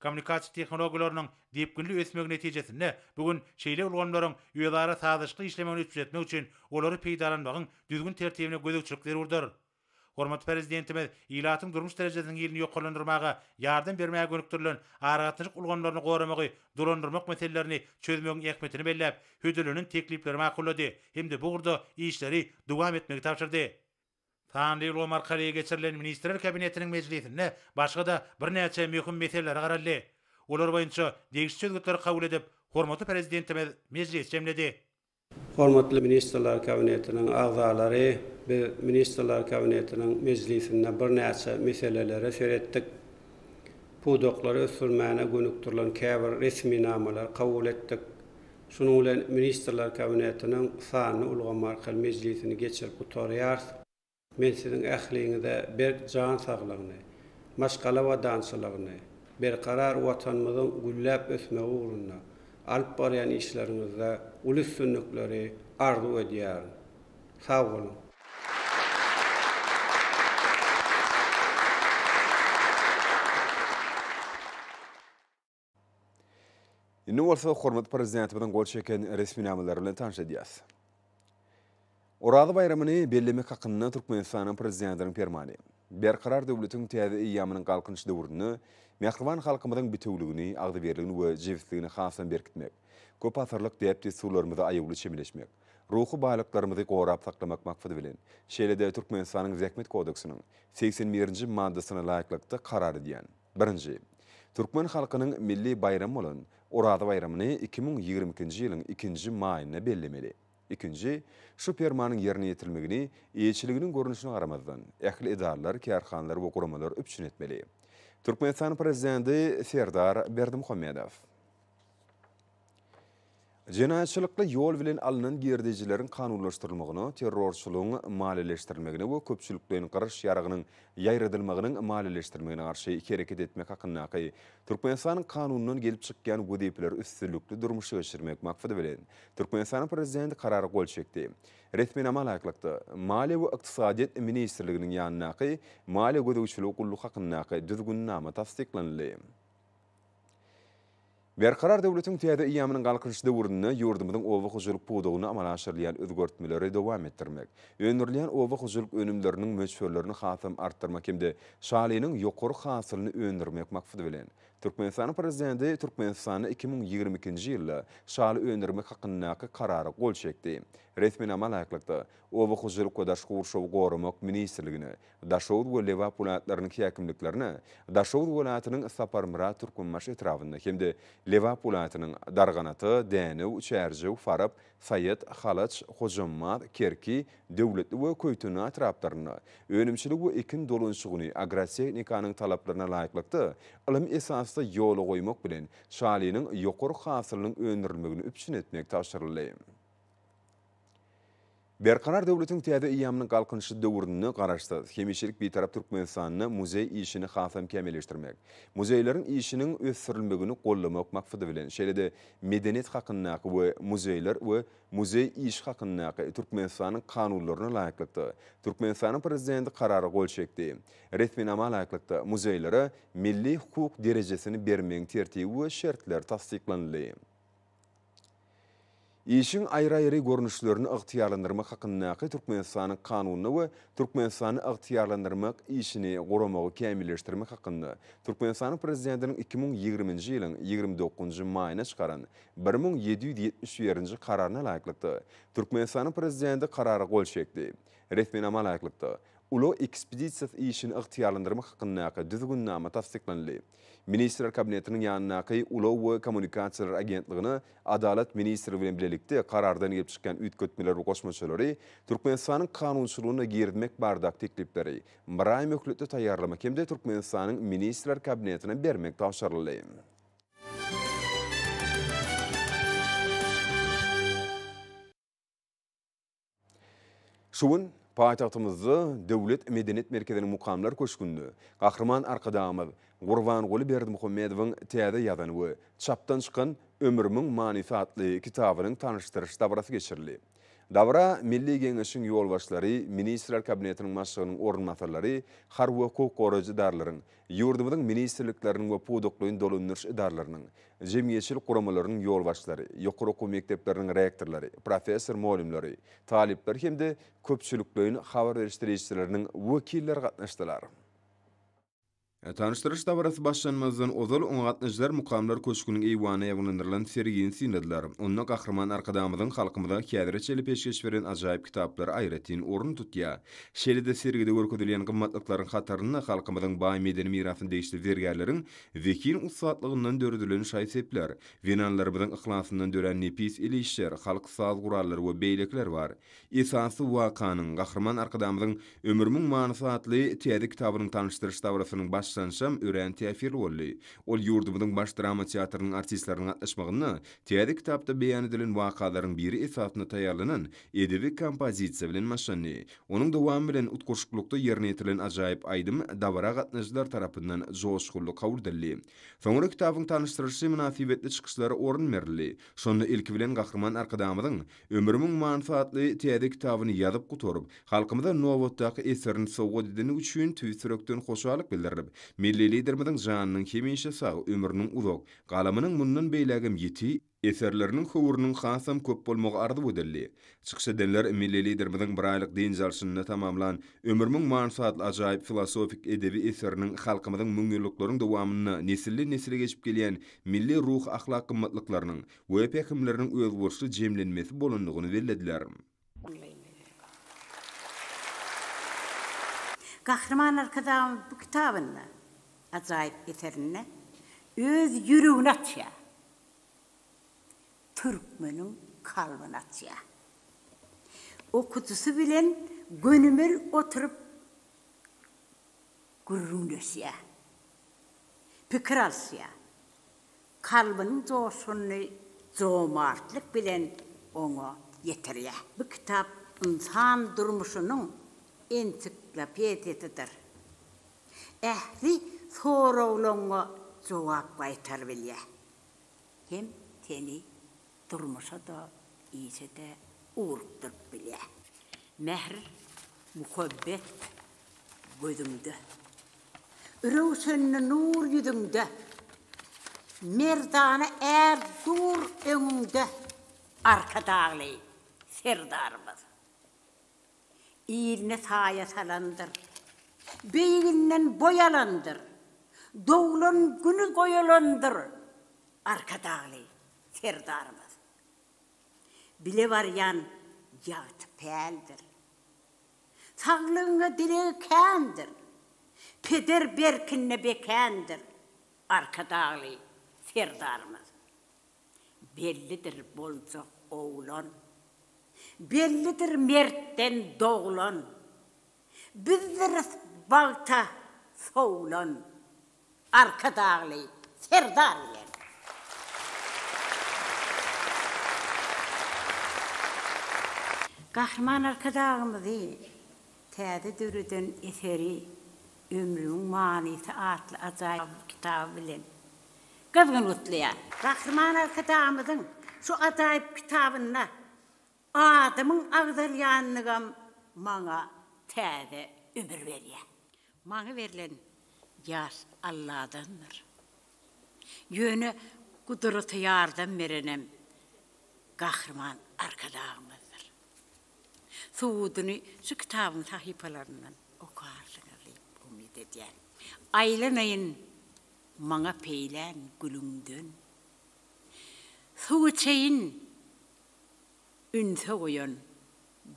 Kommunikasiýa tehnologiýalarynyň depginli ösmegi netijesinde bu gün şeýle ulgamlaryň özara sazlaşykly işlemegini üpjün etmek üçin olary peýdalanmagyň düzgün-tertibine gözegçilik zerurdyr. Hormatly Prezidentimiz ilatyň durmuş derejesiniň hilini ýokarlandyrmaga ýardam bermäge gönükdirilen aragatnaşyk ulgamlaryny goramagy dolandyrmak meselelerini çözmegiň ähmiýetini belläp, hödürlenen teklipleri makullady hem-de bu ugurda işleri dowam etmegi tabşyrdy. Sanly ulgam arkaly geçirilen Ministrler Kabinetiniň mejlisinde başga-da birnäçe möhüm meselelere garaldy. Olar boýunça degişli çözgütleri kabul edip, hormatly Prezidentimiz mejlisi jemledi. Hormatly Ministrler Kabinetiniň agzalary, biz Ministrler Kabinetiniň mejlisinde birnäçe meselelere seretdik. Pudaklary ösdürmäne gönükdirilen käbir resminamalary kabul etdik. Şunuň bilen Ministrler Kabinetiniň sanly ulgam arkaly mejlisini geçirip gutarýarys. Men siziň ähliňize berk jan saglygyny, maşgala abadançylygyny, berkarar Watanymyzyň gülläp ösmegi ugrunda alyp barýan işleriňizde uly üstünlikleri arzuw edýärin. Sag boluň! Indi bolsa hormatly Prezidentimiziň gol çeken resminamalary bilen tanyş edýäris. Oraza baýramyny bellemek hakynda Türkmenistanyň Prezidentiniň Permany. Berkarar döwletiň täze eýýamynyň Galkynyş döwründe mähriban halkymyzyň bitewüligini, agzybirligini we jebisligini hasam berkitmek, köp asyrlyk däp-dessurlarymyza aýawly çemeleşmek, ruhy baýlyklarymyzy gorap saklamak maksady bilen, şeýle-de Türkmenistanyň Zähmet kodeksiniň segsen birinji maddasyna laýyklykda karar edýän. Birinji. Türkmen halkynyň milli baýramy bolan Oraza baýramyny 2022-nji ýylyň ikinji maýynda bellemeli. Ikinji. Şu Permanyň ýerine ýetirilmegini eýeçiliginiň görnüşine garamazdan, ähli edaralar, kärhanalar we guramalar üpjün etmeli. Türkmenistanyň Prezidenti Serdar Berdimuhamedow. Jenaýatçylykly ýol bilen alnan girdejileriň kanunlaşdyrylmagyna, terrorçylygyň maliýeleşdirilmegine we köpçülikleýin gyryş ýaragynyň ýaýradylmagynyň maliýeleşdirilmegine garşy hereket etmek hakyndaky Türkmenistanyň Kanunyndan gelip çykýan wezipeleri üstünlikli durmuşa geçirmek maksady bilen, Türkmenistanyň Prezidenti Karara gol çekdi. Resminama laýyklykda, Maliýe we ykdysadyýet ministrliginiň ýanyndaky Maliýe gözegçiligi gullugy hakyndaky Düzgünnama tassyklanyldy. Berkarar döwletiň täze eýýamynyň Galkynyş döwründe ýurdumyzyň oba hojalyk pudagynda amala aşyrylýan özgertmeleri dowam etdirmek, öndürilýän oba hojalyk önümleriniň möçberlerini hasam artdyrmak hem-de şalynyň ýokary hasylyny öndürmek maksady bilen, Türkmenistanyň Prezidenti Türkmenistanda 2022-nji ýylda şaly öndürmek hakyndaky Karara gol çekdi. Resminama laýyklykda, Oba hojalyk we daşky gurşawy goramak ministrligine, Daşoguz we Lebap welaýatlarynyň häkimliklerine, Daşoguz welaýatynyň Saparmyrat Türkmenbaşy etrabynda hem-de Lebap welaýatynyň Darganata, Dänew, Çärjew, Farap, Saýat, Halaç, Hojambaz, Kerki, Döwletli we Köýtendag etraplarynda önümçilik we ekin dolanyşygyny agrotehnikanyň talaplaryna laýyklykda ylym esasda ýola goýmak bilen, şalynyň ýokary hasylynyň öndürilmegini üpjün etmek tabşyryldy. Berkarar döwletiň täze eýýamynyň Galkynyşy döwründe Garaşsyz, hemişelik Bitarap Türkmenistanda muzeý işini hasam kämilleşdirmek, muzeýleriň işiniň ösdürilmegini goldamak maksady bilen, şeýle-de Medeniýet hakyndaky we Muzeýler we muzeý işi hakyndaky Türkmenistanyň Kanunlaryna laýyklykda, Türkmenistanyň Prezidenti Karara gol çekdi. Resminama laýyklykda, muzeýlere milli hukuk derejesini bermegiň tertibi we şertleri tassyklanyldy. Işiň aýry-aýry görnüşlerini ygtyýarlandyrmak hakyndaky Türkmenistanyň Kanunyna we Türkmenistanda ygtyýarlandyrmak işini guramagy kämilleşdirmek hakynda Türkmenistanyň Prezidentiniň 2020-nji ýylyň 29-njy maýynda çykaran 1771-nji Kararyna laýyklykda, Türkmenistanyň Prezidenti Karara gol çekdi. Resminama laýyklykda, Ulag ekspedisiýasy işini ygtyýarlandyrmak hakyndaky Düzgünnama tassyklanyldy. Ministrler Kabinetiniň ýanyndaky Ulag we kommunikasiýalar agentligine Adalat ministrligi bilen bilelikde Karardan gelip çykýan üýtgetmeleri we goşmaçalary Türkmenistanyň kanunçylygyna girizmek baradaky teklipleri bir aý möhletde taýýarlamak hem-de Türkmenistanyň Ministrler Kabinetine bermek tabşyryldy. Şu gün paýtagtymyzda Döwlet medeniýet merkeziniň Mukamlar köşgünde Gahryman Arkadagymyz Gurbanguly Berdimuhamedowyň täze ýazan we çapdan çykan Ömrümiň manysy atly kitabynyň tanyşdyryş dabarasy geçirildi. Dabara Milli Geňeşiň ýolbaşçylary, Ministrler Kabinetiniň Başlygynyň orunbasarlary, harby we hukuk goraýjy edaralaryň, ýurdumyzyň ministrlikleriniň we pudaklaýyn dolandyryş edaralarynyň, jemgyýetçilik guramalarynyň ýolbaşçylary, ýokary okuw mekdepleriniň rektorlary, professor-mugallymlary, talyplar hem-de köpçülikleýin habar beriş serişdeleriniň wekilleri gatnaşdylar. Tanyşdyryş dabarasy başlanmazdan ozal, oňa gatnaşyjylar Mukamlar köşgüniň eýwanynda ýaýbaňlandyrylan sergini synladylar. Onda Gahryman Arkadagymyzyň halkymyza häzire çenli peşgeş beren ajaýyp kitaplary aýratyn orun tutýar. Şeýle-de sergide görkezilýän gymmatlyklaryň hatarynda halkymyzyň baý medeni mirasyna degişli zergärleriň zehin ussatlygyndan döredilen şaý-sepler, zenanlarymyzyň yhlasyndan dörän nepis el işler, halk saz gurallary we beýlekiler bar. Esasy wakanyň, Gahryman Arkadagymyzyň Ömrümiň manysy atly täze kitabynyň tanyşdyryş dabarasynyň başlanyşam örän täsirli boldy. Ol ýurdumyzyň Baş drama teatrynyň artistleriniň gatnaşmagynda täze kitapda beýan edilen wakalaryň biri esasynda taýýarlanan edebi kompozisiýa bilen başlandy. Onuň dowamy bilen utgaşyklykda ýerine ýetirilen ajaýyp aýdym dabara gatnaşyjylar tarapyndan joşgunly kabul edildi. Soňra kitabyň tanyşdyrylyşy mynasybetli çykyşlara orun berildi. Şonda ilki bilen Gahryman Arkadagymyzyň Ömrümiň manysy atly täze kitabyny ýazyp gutaryp, halkymyza nobatdaky eserini sowgat edeni üçin tüýs ýürekden hoşallyk bildirilip, Milli Liderimiziň janynyň hemişe sag, ömrüniň uzak, galamynyň mundan beýlägem ýiti, eserleriniň höwrüniň hasam köp bolmagy arzuw edildi. Çykyş edenler Milli Liderimiziň biraýlyk dynç alşynda tamamlan Ömrümiň manysy atly ajaýyp filosofik edebi eseriniň halkymyzyň müňýyllyklaryň dowamynda nesilden-nesle geçip gelýän milli ruhy-ahlak gymmatlyklarynyň we pähimleriniň özboluşly jemlenmesi bolandygyny bellediler. Gahryman Arkadagymyz bu kitabynda, ajaýyp eserinde öz ýüregini açýar, türkmeniň kalbyny açýar. Okyjysy bilen gönümel oturyp gürrüňleşýär, pikir alyşýar. Kalbynyň joşgunyny jomartlyk bilen oňa ýetirýär. Bu kitap ynsan durmuşynyň ensiklopediýasydyr. Ähli soraglaryňa jogap gaýtaryp bilýär. Hem seni durmuşa-da, işe-de ugrukdyryp bilýär. Mähir, muhabbet gözüňde. Röwşenli nur ýüzüňde. Merdana är dur öňüňde. Arkadagly Serdarymyz. Iline saýa salandyr. Beýiginden boý alandyr. Doglan güni goýalandyr. Arkadagly Serdarymyz. Bile barýan ýagty päldir. Saglygyňa dileg kändir. Peder berkinde bekändir Arkadagly Serdarymyz. Bellidir boljak oglan. Bellidir mertden doglan. Bizdiris bagta sowlan. Arkadagly Serdar bilen. Gahryman Arkadagymyzy täze döreden eseri Ömrümiň manysy atly ajaýyp kitaby bilen gyzgyn gutlaýar. Gahryman Arkadagymyzyň şu ajaýyp kitabynda adymyň agzalýanlygam maňa täze ömür berýär. Maňa berlen ýaş Alladandyr. Ýöne gudrata ýardam berenem Gahryman Arkadagymyzdyr. Subudyny şu kitabyň sahypalaryndan okarsyňyz diýip umyt edýän. Aýlanaýyn maňa peýlän gülüňden. Suw içeýin ünse goýan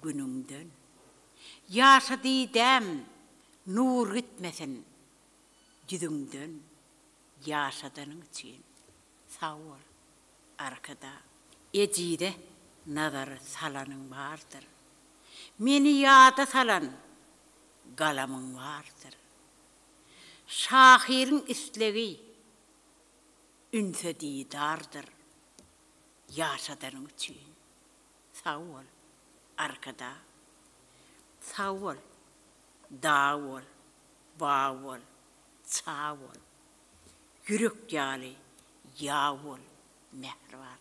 günüňden. Ýaşa didäm, nur gitmesin ýüzüňden, Ýaşadanyň üçin sag bol, Arkadag. Ejize nazar salanyň bardyr. Meni ýada salan galamyň bardyr. Şahyryň islegi ünse didardyr. Ýaşadanyň üçin sag bol, Arkadag. Sag bol, dag bol, bag bol, çag bol. Ýürek ýaly ýag bol, mähriban.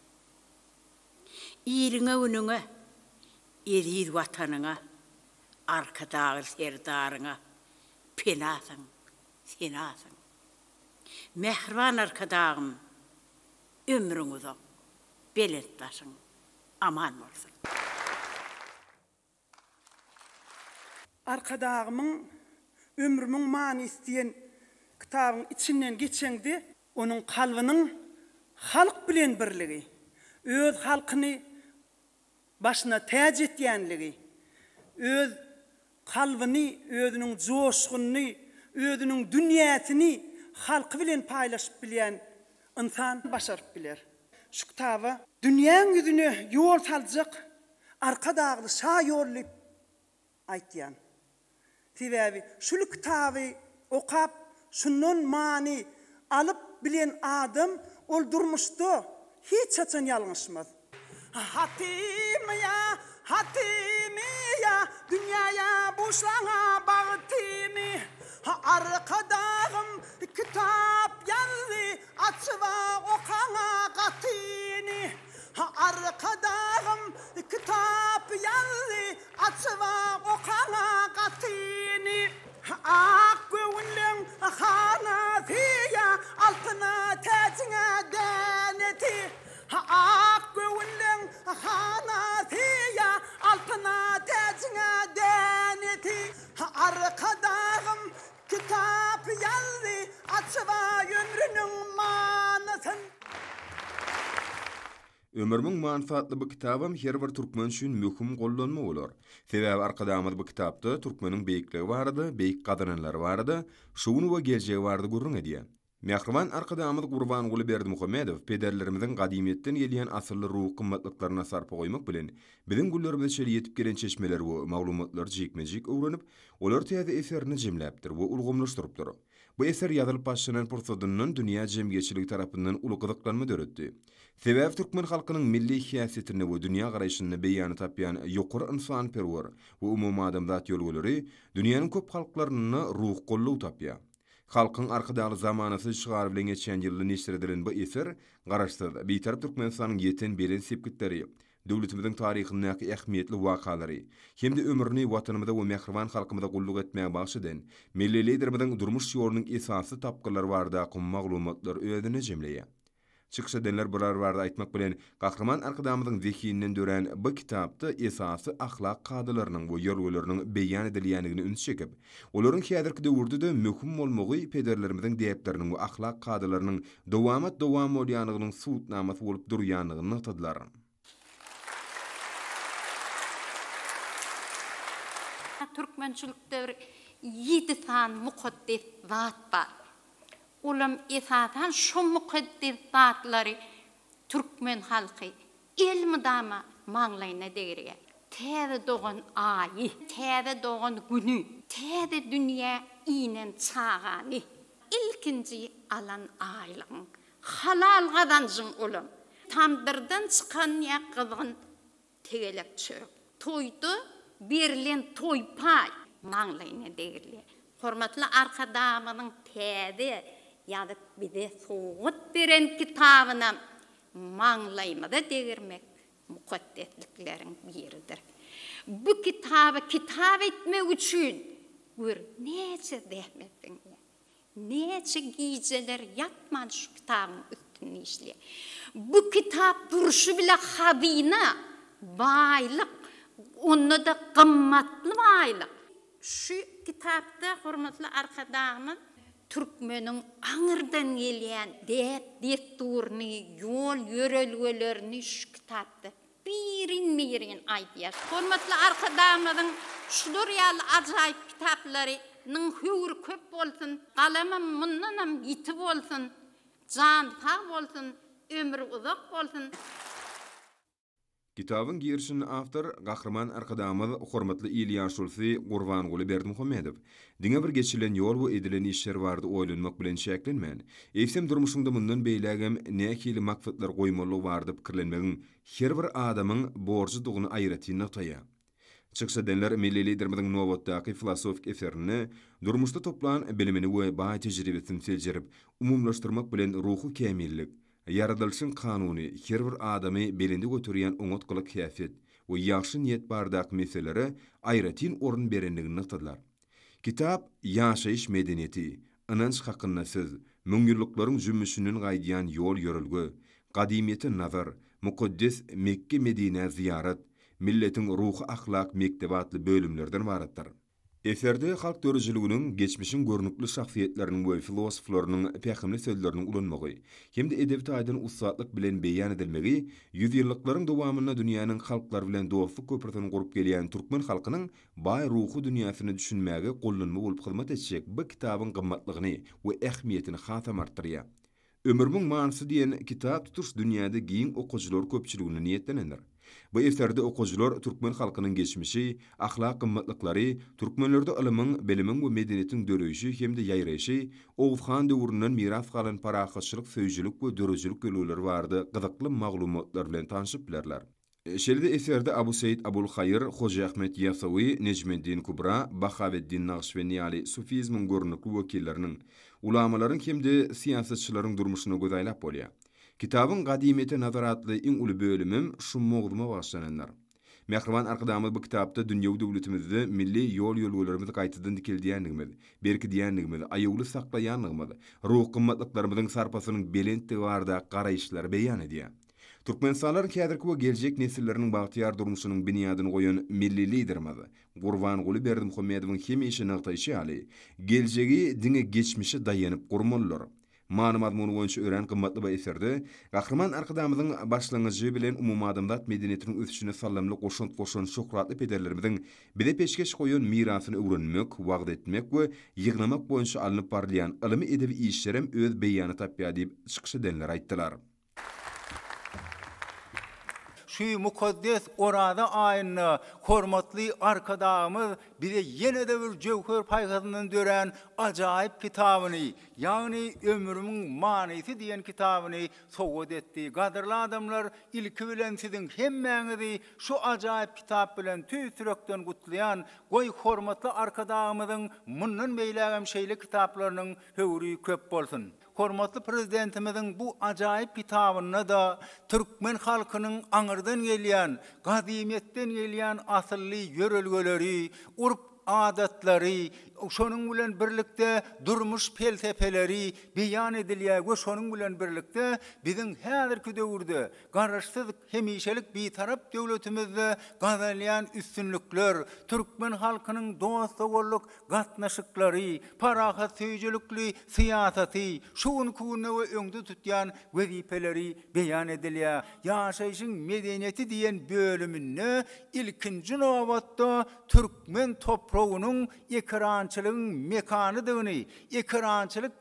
Iliňe-günüňe. Eziz Watanyňa, Arkadagly Serdaryňa penasyň, senasyň. Mähriban Arkadagym, ömrüň uzak, belent başyň aman bolsun! Arkadagymyň Ömrümiň manysy diýen kitabyň içinden geçeňde, onuň kalbynyň halk bilen birligi, öz halkyny başyna täç etýänligi, öz kalbyny, özüniň joşgunyny, özüniň dünýäsini halky bilen paýlaşyp bilýän ynsan başaryp biler. Şu kitaba dünýäň ýüzüne ýol saljak Arkadagly şa ýol diýip aýtýan. Sebäbi şul kitaby okap şundan many alyp bilen adam ol durmuşda hiç haçan ýalňyşmaz. Hatymy ýa, hatymy ýa, dünýäýe buşlaňa bagtymy. Arkadagym kitap ýazdy, açyba okaňa gatyny. Arkadagym kitap ýazdy, Açyba okaňa gatyny. Ak göwünliň hanasy ýa, Altyna täjiňe dänesi. Ak göwünliň hanasy ýa, Altyna täjiňe dänesi. Arkadagym Kitap ýazdy açyba ömrüniň manysyn. Ömrümiň manysy atly bu kitabam her bir türkmen üçin möhüm gollanma bolar. Sebäbi Arkadagymyz bu kitapda türkmeniň beýikligi barada, beýik gazananlary barada, şu güni we geljegi barada gürrüň edýär. Mähriban Arkadagymyz Gurbanguly Berdimuhamedow pederlerimiziň gadymyýetden gelýän asylly ruhy gymmatlyklaryna sarpa goýmak bilen, biziň günlerimize çenli ýetip gelen çeşmeleri we maglumatlary jikme-jik öwrenip, olary täze eserinde jemläpdir we ulgamlaşdyrypdyr. Bu eser ýazylyp başlanan pursadyndan dünýä jemgyýetçiligi tarapyndan uly gyzyklanma döretdi. Sebäbi türkmen halkynyň milli häsiýetinde we dünýägaraýşynda beýany tapýan ýokary ynsanperwer we umumadamzat ýörelgeleri dünýäniň köp halklarynda ruhy goldaw tapýar. Halkyň Arkadagly zamanasy şygary bilen geçen ýylda neşir edilen bu eser Garaşsyz, Bitarap Türkmenistanyň ýeten belent sepgitleri, döwletimiziň taryhyndaky ähmiýetli wakalary hem-de ömrüni Watanymyza we mähriban halkymyza gulluk etmäge bagyş eden Milli Liderimiziň durmuş ýolunyň esasy tapgyrlary baradaky maglumatlary özünde jemleýär. Çykyş edenler bular barada aýtmak bilen, Gahryman Arkadagymyzyň zehininden dörän bu kitapda esasy ahlak kadalarynyň we ýörelgeleriniň beýan edilýändigine üns çekip, olaryň häzirki döwürde-de möhüm bolmagy pederlerimiziň däpleriniň we ahlak kadalarynyň dowamat-dowam bolýandygynyň subutnamasy bolup durýandygyny nygtadylar. Türkmençilikde bir ýedi sany mukaddes zat bar. Olam esasan şo mukaddes zatlary türkmen halky elmydama maňlaýyna degirýär. Täze dogan Aýy, täze dogan Güni, täze dünýä inen çagany, ilkinji alan aýlygyň, halal gazanjyň olam, tamdyrdan çykan ýa gyzgyn Tegelek çörek. Toýda berlen toý paý maňlaýyna degrilýär. Hormatly Arkadagymyzyň täze ýazyp bize sowgat beren kitabynam maňlaýymyza degirmek mukaddeslikleriň biridir. Bu kitaby kitap etmek üçin gör näçe zähmet siňýär. Näçe gijeler ýatman şu kitabyň üstünde işleýär. Bu kitap durşy bile hazyna, baýlyk, onda-da gymmatly baýlyk. Şu kitapda hormatly Arkadagymyz türkmeniň aňyrdan gelýän däp-dessuryny, ýol-ýörelgelerini şu kitapda Birin-birin aýdýar. Hormatly Arkadagymyzyň şular ýaly ajaýyp kitaplary nyň höwri köp bolsun, galamam mundanam ýiti bolsun, jany sag bolsun, ömri uzak bolsun. Kitabyň girişinde awtor Gahryman Arkadagymyz hormatly il ýaşulusy Gurbanguly Berdimuhamedow diňe bir geçilen ýol we edilen işler barada oýlanmak bilen çäklenmän, eýsem durmuşyňda mundan beýlägem nähili maksatlar goýmalydygy barada pikirlenmegiň her bir adamyň borjudygyny aýratyn nygtaýar. Çykyş edenler milli Liderimiziň nobatdaky filosofik eserinde durmuşda toplan bilimini we baý tejribesini seljerip, umumylaşdyrmak bilen ruhy kämillik, ýaradylyşyň kanuny, her bir adamy belende göterýän oňat gylyk-häsiýet. we ýagşy niýet baradaky meselelere aýratyn orun berendigini nygtadylar. Kitap ýaşaýyş medeniýeti, ynanç hakynda söz, müňýyllyklaryň jümmüşinden gaýdýan ýol-ýörelge, gadymyýete nazar, mukaddes Mekge-Medinä zyýarat, milletiň ruhy-ahlak mekdebi atly bölümlerden ybaratdyr. Eserde halk döredijiliginiň, geçmişiň görnükli şahsyýetleriniň we filosoflarynyň pähimli sözleriniň ulanmagy hem-de edebi taýdan ussatlyk bilen beýan edilmegi ýüzýyllyklaryň dowamynda dünýäniň halklary bilen dostluk köprüsini gurup gelýän türkmen halkynyň baý ruhy dünýäsine düşünmäge gollanma bolup hyzmat etjek bu kitabyň gymmatlygyny we ähmiýetini hasam artdyrýar. Ömrümiň manysy diýen kitap tutuş dünýäde giň okyjylar köpçüligine niýetlenendir. Bu eserde okyjylar türkmen halkynyň geçmişi, ahlak gymmatlyklary, türkmenlerde ylymyň, bilimiň we medeniýetiň döreýşi hem-de ýaýraýşy, Oguz han döwründen miras galan parahatçylyk söýüjilik we döredijilik ýörelgeleri barada gyzykly maglumatlar bilen tanşyp bilerler. Şeýle-de eserde Abu Seýit Abul Haýyr, Hoja Ahmet Ýasawy, Nejmeddin Kubra, Bahaweddin Nagyşbendi ýaly sufizmiň görnükli wekilleriniň, ulamalaryň hem-de syýasatçylaryň durmuşyna göz aýlap bolýar. Kitabyň Gadymyýete nazar atly iň uly bölümem şu mowzuma bagyşlanandyr. Mähriban Arkadagymyz bu kitapda dünýewi döwletimizde milli ýol-ýörelgelerimizi gaýtadan dikeldýändigimiz, berkidýändigimiz, aýawly saklaýandygymyz, ruhy gymmatlyklarymyzyň sarpasynyň belentdigi barada garaýyşlary beýan edýär. Türkmenistanlylaryň häzirki we geljek nesilleriniň bagtyýar durmuşynyň binýadyny goýan milli Liderimiz Gurbanguly Berdimuhamedowyň hemişe nygtaýşy ýaly, geljegi diňe geçmişe daýanyp gurmalydyr. Many-mazmuny boýunça örän gymmatly bu eserde Gahryman Arkadagymyzyň başlangyjy bilen umumadamzat medeniýetiniň ösüşine saldamly goşant goşan şöhratly pederlerimiziň bize peşgeş goýan mirasyny öwrenmek, wagyz etmek we ýygnamak boýunça alnyp barylýan ylmy-edebi işlerem öz beýanyny tapýar diýip, çykyş edenler aýtdylar. Şu mukaddes Oraza aýynda hormatly Arkadagymyz bize ýene-de bir jöwher paýhasyndan dörän ajaýyp kitabyny, ýagny Ömrümiň manysy diýen kitabyny sowgat etdi. Gadyrly adamlar, ilki bilen siziň hemmäňizi şu ajaýyp kitap bilen tüýs ýürekden gutlaýan. Goý, hormatly Arkadagymyzyň mundan beýlägem şeýle kitaplarynyň höwri köp bolsun! Hormatly Prezidentimiziň bu ajaýyp kitabynda-da türkmen halkynyň aňyrdan gelýän, gadymyýetden gelýän asylly ýörelgeleri, urp-adatlary, şonuň bilen birlikde durmuş pelsepeleri beýan edilýär we şonuň bilen birlikde biziň häzirki döwürde Garaşsyz, hemişelik Bitarap döwletimizde gazanylýan üstünlikler, türkmen halkynyň dost-doganlyk gatnaşyklary, parahatsöýüjilikli syýasaty, şu günki günde we öňde tutýan wezipeleri beýan edilýär. Ýaşaýşyň medeniýeti diýen bölüminde ilkinji nobatda türkmen topragynyň ekerançylygyň mekanydygyny, ekerançylyk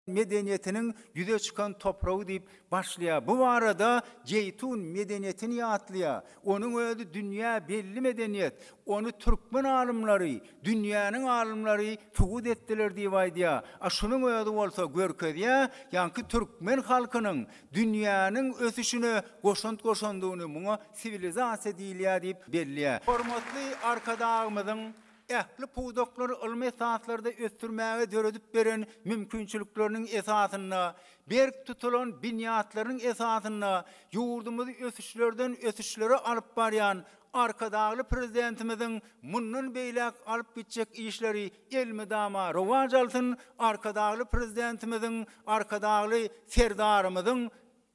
medeniýetiniň ýüze çykan topragy diýip başlaýar. Bu barada Jeýtun medeniýetini ýatlaýar. Onuň özi dünýä belli medeniýet. Ony türkmen alymlary, dünýäniň alymlary subut etdiler diýip aýdýar. A şunuň özi bolsa görkezýär, ýaňky türkmen halkynyň dünýäniň ösüşine goşant goşandygyny, muňa siwilizasiýa diýilýär diýip belleýär. Hormatly Arkadagymyzyň ähli pudaklary ylmy esaslarda ösdürmäge döredip beren mümkinçilikleriniň esasynda, berk tutulan binýatlarynyň esasynda ýurdumyzy ösüşlerden ösüşlere alyp barýan Arkadagly Prezidentimiziň mundan beýläk alyp gitjek işleri elmydama rowaç alsyn, Arkadagly Prezidentimiziň, Arkadagly Serdarymyzyň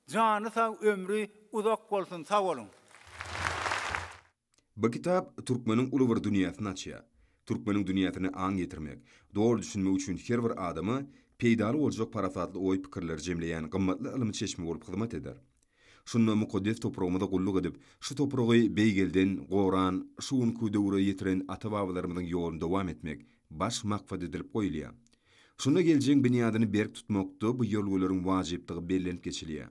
jany sag, ömri uzak bolsun! Sag boluň! Bu kitap türkmeniň uly bir dünýäsini açýar. Türkmeniň dünýäsine aň ýetirmek, doly düşünmek üçin her bir adama peýdaly boljak parasatly oý-pikirleri jemleýän gymmatly ylmy çeşme bolup hyzmat eder. Şunda mukaddes topragymyza gulluk edip, şu topragy beýgelden, goran, şu günki döwre ýetiren ata-babalarymyzyň ýoluny dowam etmek baş maksat edilip goýulýar. Şunda geljegiň binýadyny berk tutmakda bu ýörelgeleriň wajypdygy bellenip geçilýär.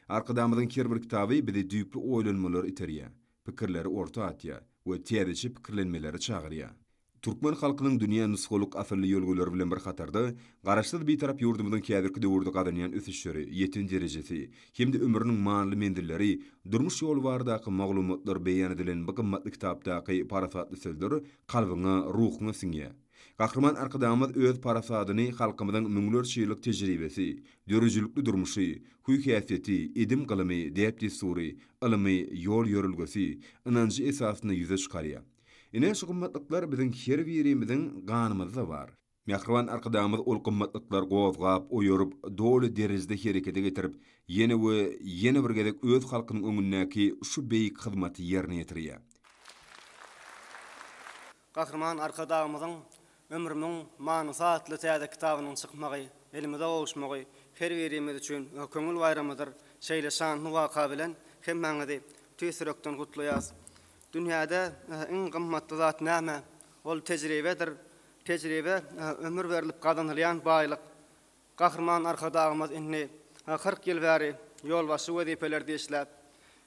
Arkadagymyzyň her bir kitaby bizi düýpli oýlanmalara iterýär. pikirleri orta atýar we täzeçe pikirlenmelere çagyrýar. Türkmen halkynyň dünýä nusgalyk asylly ýörelgeleri bilen bir hatarda, Garaşsyz Bitarap ýurdumyzyň häzirki döwürde gazanýan ösüşleri, ýeten derejesi hem-de ömrüniň manyly menzilleri, durmuş ýoly baradaky maglumatlar beýan edilen bu gymmatly kitapdaky parasatly sözler kalbyňa, ruhuňa siňýär. Gahryman Arkadagymyz öz parasadyny halkymyzyň müňlerçe ýyllyk tejribesi, döredijilikli durmuşy, hüý-häsiýeti, edim-gylymy, däp-dessury, ylymy, ýol-ýörelgesi, ynanjy esasynda ýüze çykarýar. Ine, şu gymmatlyklar biziň her birimiziň ganymyzda bar. Mähriban Arkadagymyz ol gymmatlyklary gozgap, oýaryp, doly derejede herekete getirip, ýene we ýene bir gezek öz halkynyň öňündäki şu beýik hyzmaty ýerine ýetirýär. Gahryman Arkadagymyzyň Ömrümiň manysy atly täze kitabynyň çykmagy, elimize gowuşmagy her birimiz üçin köňül baýramydyr. Şeýle şanly waka bilen hemmäňizi tüýs ýürekden gutlaýas. Dünýäde iň gymmatly zat näme? Ol tejribedir. Tejribe ömür berlip gazanylýan baýlyk. Gahryman Arkadagymyz indi 40 ýyl bäri ýolbaşçy wezipelerde işläp,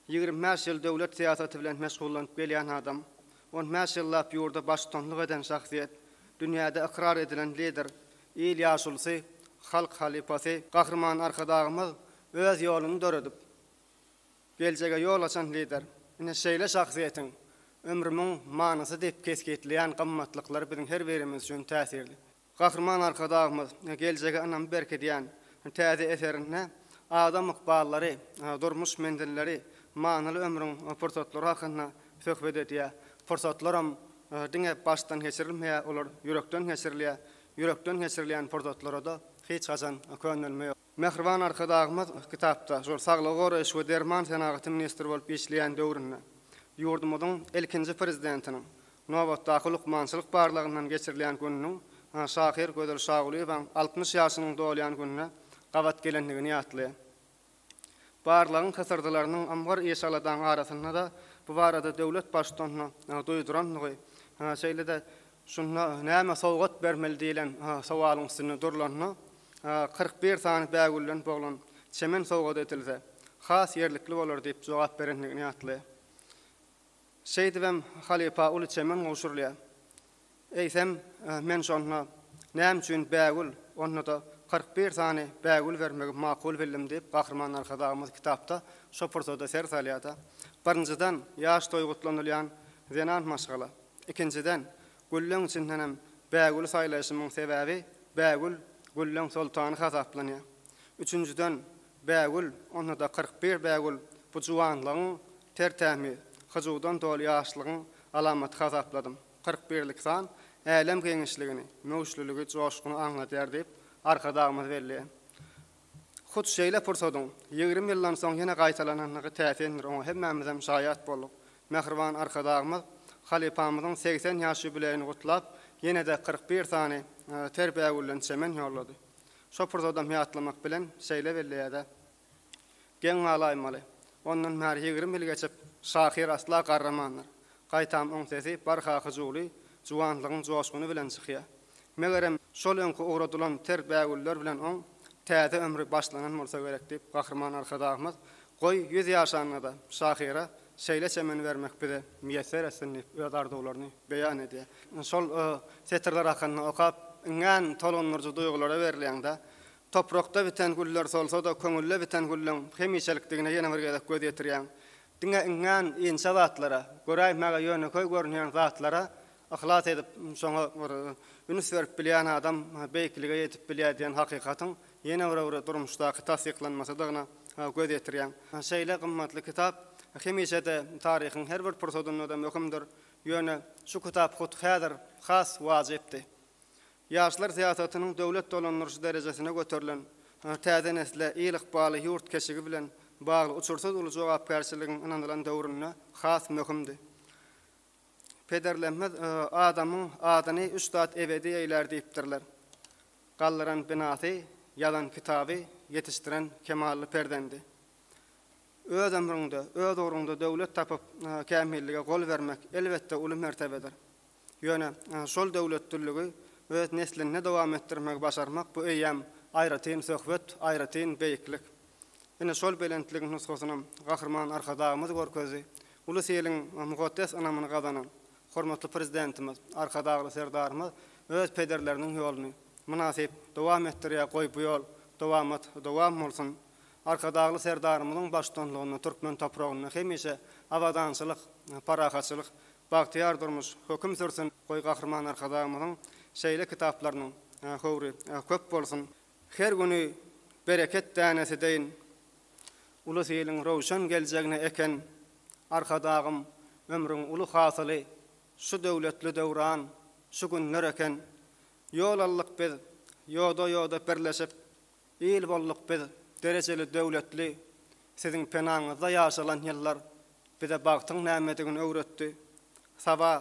25 ýyl döwlet syýasaty bilen meşgullanyp gelýän adam. On bäş ýyllap ýurda baştutanlyk eden şahsyýet, dünýäde ykrar edilen lider, il ýaşulusy, halk halypasy Gahryman Arkadagymyz öz ýoluny döredip, Geljege ýol açan Lider. Ine, şeýle şahsyýetiň ömrümiň manysy diýip kesgitleýän gymmatlyklary biziň her birimiz üçin täsirli. Gahryman Arkadagymyz geljege ynamy berkidýän täze eserinde adam ykballary, durmuş menzilleri, manyly ömrüň pursatlary hakynda söhbet edýär. Pursatlaram diňe başdan geçirilmeýär, olar ýürekden geçirilýär. Ýürekden geçirilýän pursatlara-da hiç haçan könelme ýok. Mähriban Arkadagymyz kitapda şol saglygy goraýyş we derman senagaty ministri bolup işleýän döwründe ýurdumyzyň ilkinji Prezidentiniň nobatdaky lukmançylyk barlagyndan geçirilýän gününiň şahyr Gözel Şagulyýewaň 60 ýaşynyň dolýan gününe gabat gelendigini ýatlaýar. Barlagyň hysyrdylarynyň ymgyr iş-aladaň arasynda-da bu barada döwlet Baştutanyna duýdurandygy, şeýle-de şunda näme sowgat bermeli diýlen sowalyň üstünde durlanda, 41 sany bägülden boglan çemen sowgat edilse, has ýerlikli bolar diýip jogap berendigini ýatlaýar. Şeýdibem halypa uly çemen gowşurylýar. Eýsem, men şonda näme üçin bägül, onda-da 41 sany bägül bermegi makul bildim diýip, Gahryman Arkadagymyz kitapda şo pursada ser salýar-da. Birinjiden, ýaş toý gutlanylýan zenan maşgala. Ikinjiden, gülleň içindenem bägüli saýlaýşymyň sebäbi, bägül gülleň soltany hasaplanýar. Üçünjiden, bägül, onda-da 41 bägül bu juwanlygyň ter-tämiz, hyjuwdan doly ýaşlygyň alamaty hasapladym. 41-lik san älem giňişligini, möwçlüligi, joşguny aňladýar diýip, Arkadagymyz belleýär. Hut şeýle pursadyň 20 ýyldan soň ýene gaýtalanandygy täsindir, oňa hemmämizem şaýat bolduk. Mähriban Arkadagymyz halypamyzyň 80 ýaş ýubileýini gutlap, ýene-de 41 sany ter bägülden çemen ýollady. Şo pursadam ýatlamak bilen şeýle belleýär-de, Geň galaýmaly. Ondan bäri 20 ýyl geçip, şahyr asla garramandyr. Gaýtam oň sesi barha hyjuwly, juwanlygyň joşguny bilen çykýar. Megerem, şol öňki ugradylan ter bägüller bilen oň täze ömri başlanan bolsa gerek diýip, Gahryman Arkadagymyz, Goý, ýüz ýaşanda-da şahyra şeýle çemen bermek bize miýesser etsin diýip, öz arzuwlaryny beýan edýär. Şol setirler hakynda okap, iňňän tolgundyryjy duýgulara berilýäň-dä. Toprakda biten güller solsa-da, köňülde biten gülleň hemişelikdigine ýene bir gezek göz ýetirýäň. Diňe iňňän inçe zatlara, göräýmäge ýönekeý görünýän zatlara yhlas edip, şoňa bir üns berip bilýän adam beýiklige ýetip bilýär diýen hakykatyň ýene bir bir durmuşdaky tassyklanmasydygyna göz ýetirýäň. Şeýle gymmatly kitap hemişe-de taryhyň her bir pursadynda-da möhümdir. Ýöne şu kitap hut häzir has wajypdy. Ýaşlar syýasatynyň döwlet dolandyryşy derejesine göterilen, täze nesle il ykbaly, ýurt keşigi bilen bagly uçursyz uly jogapkärçiligiň ynanylan döwründe has möhümdi. Pederlerimiz Adamyň adyny üç zat ebedi eýlär diýipdirler. Galdyran binasy, ýazan kitaby, ýetişdiren kemally perzendi. Öz ömrüňde, öz ugruňda döwlet tapyp, kämillige gol bermek, elbetde, uly mertebedir. Ýöne şol döwletliligi öz neslinde dowam etdirmegi başarmak bu eýýäm aýratyn söhbet, aýratyn beýiklik. Ine şol belentligiň nusgasynam Gahryman Arkadagymyz görkezdi. Ulus iliň mukaddes ynamyny gazanan hormatly Prezidentimiz Arkadagly Serdarymyz öz pederleriniň ýoluny mynasyp dowam etdirýär, goý bu ýol dowamat dowam bolsun! Arkadagly Serdarymyzyň baştutanlygynda türkmen topragynda hemişe abadançylyk, parahatçylyk, Bagtyýar durmuş höküm sürsün, goý Gahryman Arkadagymyzyň Şeýle kitaplarynyň höwri köp bolsun. Her güni bereket dänesi deýin, ulus iliň röwşen geljegine eken Arkadagym, ömrüň uly hasyly şu döwletli döwran, şu günler eken. Ýol aldyk biz, ýoda-ýoda birleşip, il bolduk biz, derejeli döwletli. Siziň penaňyzda ýaşalan ýyllar bize bagtyň nämedigini öwretdi. Saba,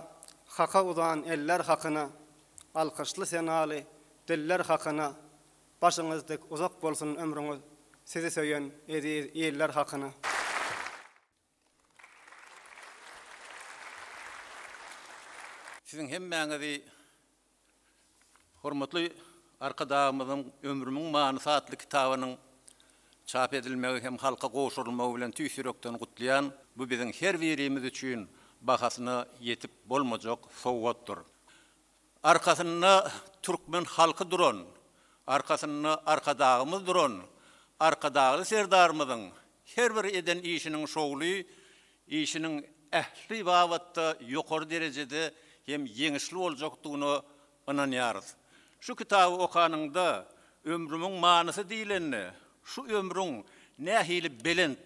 Haka uzan eller hakyna, alkyşly senaly diller hakyna, başyňyz dik uzak bolsun ömrüňiz, sizi söýen eziz iller hakyna. Siziň hemmäňizi Hormatly Arkadagymyzyň Ömrümiň manysy atly kitabynyň çap edilmegi hem halka gowşurylmagy bilen tüýs ýürekden gutlaýan. Bu biziň her birimiz üçin bahasyna ýetip bolmajak sowgatdyr. Arkasynda türkmen halky duran, arkasynda Arkadagymyz duran Arkadagly Serdarymyzyň her bir eden işiniň şowly, işiniň ähli babatda ýokary derejede hem ýeňişli boljakdygyna ynanýarys. Şu kitaby okanyňda, ömrümiň manysy diýlende, şu ömrüň nähili belent,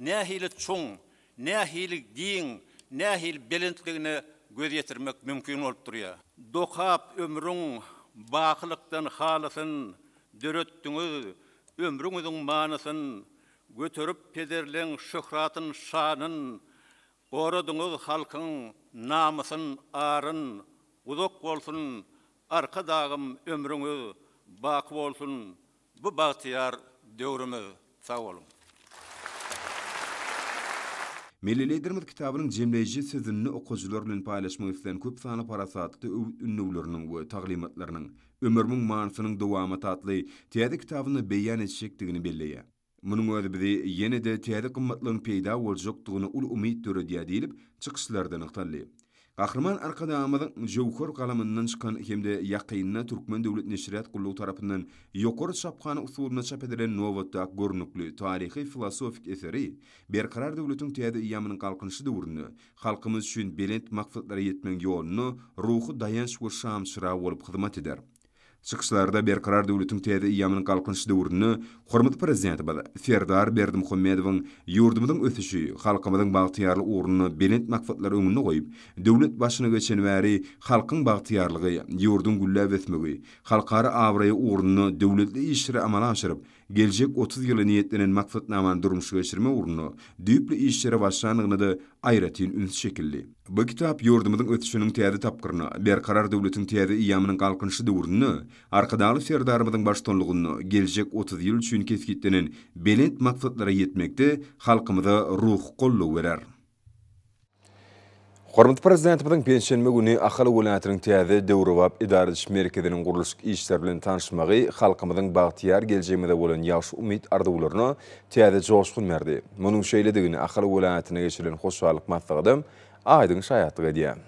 nähili çuň, nähili giň, nähili belentligine göz ýetirmek mümkin bolup durýar. Dokap ömrüň bakylykdan halysyn, döretdiňiz ömrüňiziň manysyn, Göterip pederleň şöhratyn şanyn, Goradyňyz halkyň namysyn aryn, Uzak bolsun Arkadagym ömrüňiz, Baky bolsun bu bagtyýar döwrümiz. Sag boluň. Milli Liderimiz kitabynyň jemleýji sözünde okyjylar bilen paýlaşmak islän köp sanly parasatly öwüt-ündewleriniň we taglymatlarynyň Ömrümiň manysynyň dowamat atly täze kitabynda beýan etjekdigini belleýär. Munuň özi bizi ýene-de täze gymmatlygyň peýda boljakdygyna uly umyt döredýär diýlip, çykyşlarda nygtaldy. Gahryman Arkadagymyzyň jöwher galamyndan çykan hem-de ýakynda Türkmen döwlet neşirýat gullugy tarapyndan ýokary çaphana usulynda çap edilen nobatdaky görnükli taryhy-filosofik eseri Berkarar döwletiň täze eýýamynyň Galkynyşy döwründe halkymyz üçin belent maksatlara ýetmegiň ýolunda ruhy daýanç we şamçyrag bolup hyzmat eder. Çykyşlarda Berkarar döwletiň täze eýýamynyň Galkynyşy döwründe hormatly Prezidentimiz Serdar Berdimuhamedowyň ýurdumyzyň ösüşi, halkymyzyň bagtyýarlygy ugrunda belent maksatlary öňünde goýup, döwlet başyna geçeni bäri halkyň bagtyýarlygy, ýurduň gülläp ösmegi, halkara abraýy ugrunda döwletli işleri amala aşyryp, geljek 30 ýyla niýetlenen maksatnamany durmuşa geçirmek ugrunda düýpli işlere başlandygyna-da aýratyn üns çekildi. Bu kitap ýurdumyzyň ösüşiniň täze tapgyryna, Berkarar döwletiň täze eýýamynyň Galkynyşy döwründe Arkadagly Serdarymyzyň baştutanlygynda geljek 30 ýyl üçin kesgitlenen belent maksatlara ýetmekde halkymyza ruhy goldaw berer. Hormatly Prezidentimiziň penşenbe güni Ahal welaýatynyň täze döwrebap edara ediş merkeziniň gurluşyk işleri bilen tanyşmagy halkymyzyň bagtyýar geljegimize bolan ýagşy umyt-arzuwlaryna täze joşgun berdi. Munuň şeýledigini Ahal welaýatynda geçirilen hoşallyk maslahatam aýdyň şaýatlyk edýär.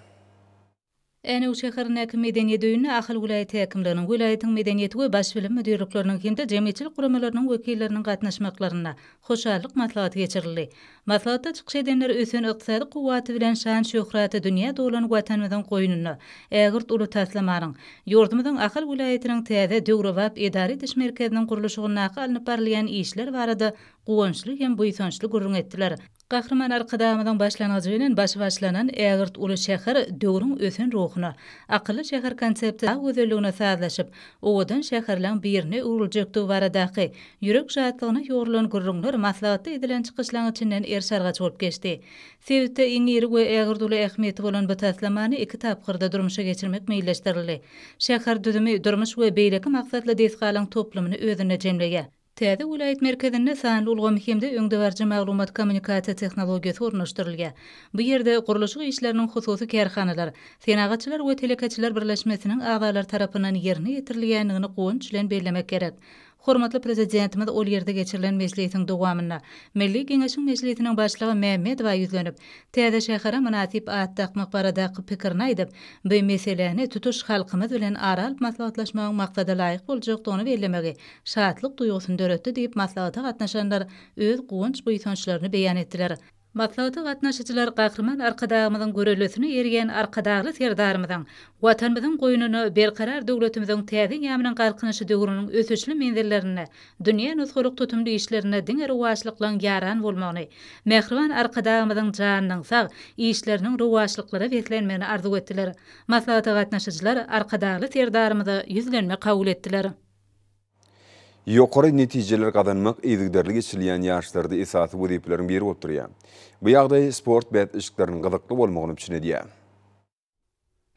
Änew şäherindäki Medeniýet öýünde Ahal welaýat häkimliginiň, welaýatyň Medeniýet we Baş bilim müdirlikleriniň hem-de jemgyýetçilik guramalarynyň wekilleriniň gatnaşmaklarynda hoşallyk maslahaty geçirildi. Maslahatda çykyş edenler ösen ykdysady kuwwaty bilen şan-şöhraty dünýä dolan Watanymyzyň goýnunda ägirt uly taslamanyň, ýurdumyzyň Ahal welaýatynyň täze, döwrebap edara ediş merkeziniň gurluşygyndaky alnyp barylýan işler barada guwançly hem buýsançly gürrüň etdiler. Gahryman Arkadagymyzyň başlangyjy bilen başy başlanan ägirt uly şäher döwrüň ösen ruhuna, akylly şäher konsepsiýa gözelligine sazlaşyp, owadan şäherleň birine öwrüljekdigi baradaky ýürek şatlygyna ýugrulan gürrüňler maslahatda edilen çykyşlaň içinden eriş-argaç bolup geçdi. Sebitde iň iri we ägirt uly ähmiýeti bolan bu taslamany iki tapgyrda durmuşa geçirmek meýilleşdirildi. Şäher düzümi durmuş we beýleki maksatly desgalaň toplumyny özünde jemleýär. Täze welaýat merkezinde sanly ulgam hem-de öňdebaryjy maglumat-kommunikasiýa tehnologiýasy ornaşdyrylýar. Bu ýerde gurluşyk işleriniň hususy kärhanalar, Senagatçylar we telekeçiler birleşmesiniň agzalary tarapyndan ýerine ýetirilýändigini guwanç bilen bellemek gerek. Hormatly Prezidentimiz ol ýerde geçirilen mejlisiň dowamynda Milli Geňeşiň Mejlisiniň Başlygy Mämmedowa ýüzlenip, täze şähere mynasyp at dakmak baradaky pikirini aýdyp, bu meseläni tutuş halkymyz bilen ara alyp maslahatlaşmagyň maksada laýyk boljakdygyny bellemegi şatlyk duýgusyny döretdi diýip, maslahata gatnaşanlar öz guwanç-buýsançlaryny beýan etdiler. Maslahata gatnaşyjylar Gahryman Arkadagymyzyň göreldesine eýerýän Arkadagly Serdarymyzyň Watanymyzyň goýnuna Berkarar döwletimiziň täze eýýamynyň Galkynyşy döwrüniň ösüşli menzillerinde dünýä nusgalyk tutumly işlerinde diňe rowaçlyklaryň ýaran bolmagyny, mähriban Arkadagymyzyň janynyň sag, işleriniň rowaçlyklara beslenmegini arzuw etdiler. Maslahata gatnaşyjylar Arkadagly Serdarymyza ýüzlenme kabul etdiler. Ýokary netijeleri gazanmak yzygiderli geçirilýän ýaryşlarda esasy wezipeleriň biri bolup durýar. Bu ýagdaý sport bäsleşikleriniň gyzykly bolmagyny üpjün edýär.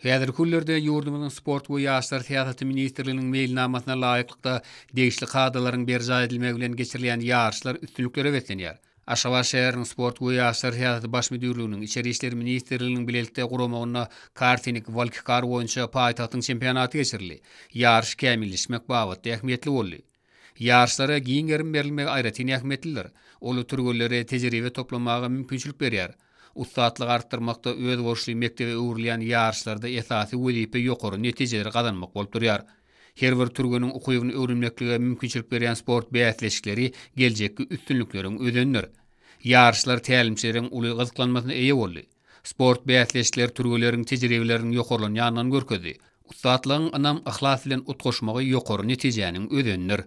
Häzirki günlerde ýurdumyzyň Sport we ýaşlar syýasaty ministrliginiň meýilnamasyna laýyklykda degişli kadalaryň berjaý edilmegi bilen geçirilýän ýaryşlar üstünliklere beslenýär. Aşgabat şäheriniň Sport we ýaşlar syýasaty baş müdirliginiň, Içeri işler ministrliginiň bilelikde guramagynda karting, walkikar boýunça paýtagtyň çempionaty geçirildi. Ýaryş kämilleşmek babatda ähmiýetli boldy. Ýaryşlara giň gerim berilmegi aýratyn ähmiýetlidir. Ol türgenlere tejribe toplamaga mümkinçilik berýär. Ussatlygy artdyrmakda özboluşly mekdebe öwrülýän ýaryşlarda esasy wezipe ýokary netijeleri gazanmak bolup durýar. Her bir türgeniň ukybyny öwrenmeklige mümkinçilik berýän sport bäsleşikleri geljekki üstünlikleriň özenidir. Ýaryşlar tälimçileriň uly gyzyklanmasyna eýe boldy. Sport bäsleşikleri türgenleriň tejribeleriniň ýokarlanýandygyny görkezdi. Ussatlygyň ynam, yhlas bilen utgaşmagy ýokary netijäniň özenidir.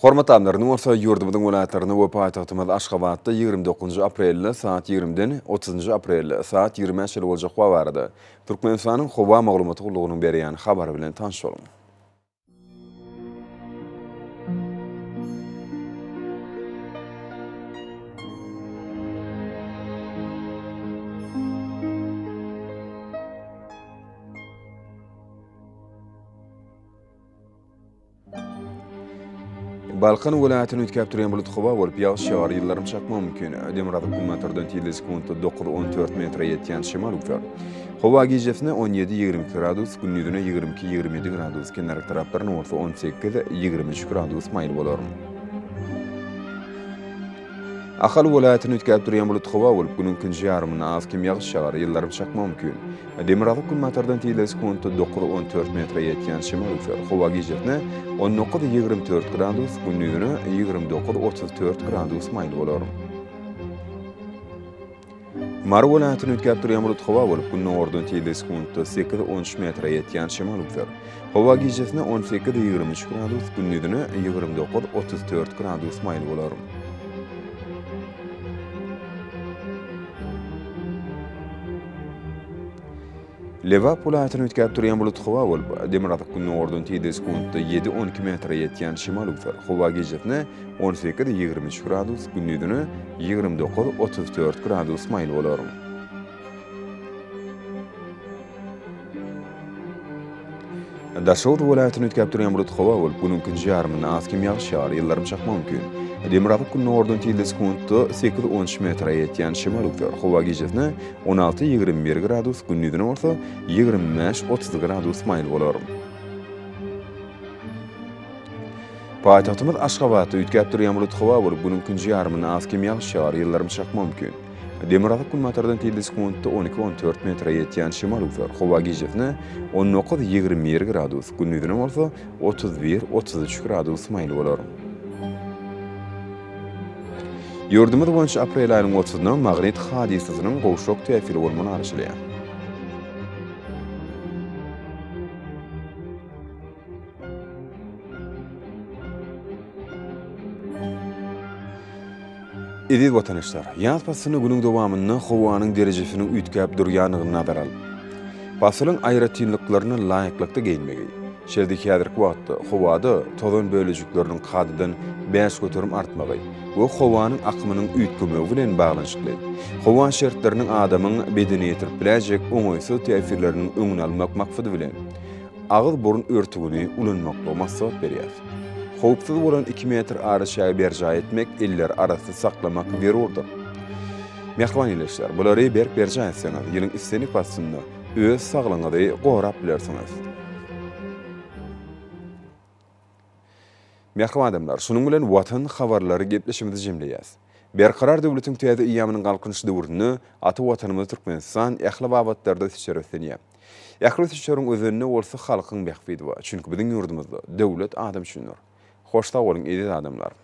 Hormatly adamlar, indi bolsa ýurdumyzyň welaýatlarynda we paýtagtymyz Aşgabatda 29 aprelde saat 20-den 30 aprelde saat 20-ä çenli boljak howa barada Türkmenistanyň Howa maglumaty gullugynyň berýän habary bilen tanyş boluň. Balkan welaýatyny üýtgäp durýan bulut howa bolup, ýagyş ýagar, ýyldyrym çakmagy mümkin. Demirgazyk-günbatardan tizligi sekuntda 9-14 metre ýetýän şemal üflär. Howa gijesine 17-22 gradus, gündizine 22-27 gradus, kenarki taraplarynda bolsa 18-23 gradus maýyl bolar. Ahal welaýatyny üýtgäp durýan bulut howa bolup, günüň ikinji ýarymynda az-kem ýagyş ýagar, ýyldyrym çakmagy mümkin. Demirgazyk-günbatardan tizligi sekuntda 9-14 metre ýetýän şemal öwser. Howa gijesine 19-24 gradus, gündizine 29-34 gradus maýyl bolar. Mary welaýatyny üýtgäp durýan bulut howa bolup, gündogardan tizligi sekuntda 8-13 metre ýetýän şemal öwser. Howa gijesine 18-23 gradus, gündizine 29-34 gradus maýyl bolar. Lebap welaýatyny üýtgäp durýan bulut howa bolup, demirgazyk-gündogardan tizligi sekuntda 7-12 metre ýetýän şemal öwser. Howa gijesine 18-23 gradus, gündizine 29-34 gradus maýyl bolar. Daşoguz welaýatyny üýtgäp durýan bulut howa bolup, günüň ikinji ýarymynda az-kem ýagyş ýagar, ýyldyrym çakmagy mümkin. Demirgazyk-gündogardan tizligi sekuntda 8-13 metre ýetýän şemal öwser. Howa gijesine 16-21 gradus, gündizine bolsa 25-30 gradus maýyl bolar. Paýtagtymyz Aşgabatda üýtgäp durýan bulut howa bolup, günüň ikinji ýarymynda az-kem ýagyş ýagar, ýyldyrym çakmagy mümkin. Demirgazyk-günbatardan tizligi sekuntda 12-14 metre ýetýän şemal öwser. Howa gijesine 19-21 gradus, gündizine bolsa 31-33 gradus maýyl bolar. Ýurdumyz boýunça aprel aýynyň otuzyna magnit hadysasynyň gowşak täsiri bolmagyna garaşylýar. Eziz watandaşlar, ýaz paslynda günüň dowamynda howanyň derejesiniň üýtgäp durýandygyny nazara alyp, pasylyň aýratynlyklaryna laýyklykda geýinmegi, şeýle-de häzirki wagtda howada tozan bölejikleriniň kadadan 5% artmagy we howanyň akymynyň üýtgemegi bilen baglanyşykly howa şertleriniň adamyň bedenine ýetirip biläýjek oňaýsyz täsirleriniň öňüni almak maksady bilen, agyz-burun örtügini ulanmaklygy maslahat berýär. Howpsuz bolan iki metr araçägi berjaý etmek, elleri arassa saklamak zerurdyr. Mähriban ildeşler, bulary berk berjaý etseňiz, ýylyň islendik paslynda öz saglygyňyzy gorap bilersiňiz. Mähriban adamlar, şunuň bilen Watan habarlary gepleşigimizi jemleýäs. Berkarar döwletiň täze eýýamynyň Galkynyş döwründe ata Watanymyz Türkmenistan ähli babatlarda ösüşlere beslenýär. Ähli ösüşleriň özeninde bolsa halkyň bähbidi bar. Çünki biziň ýurdumyzda döwlet adam üçindir. Hoş sag boluň eziz adamlar!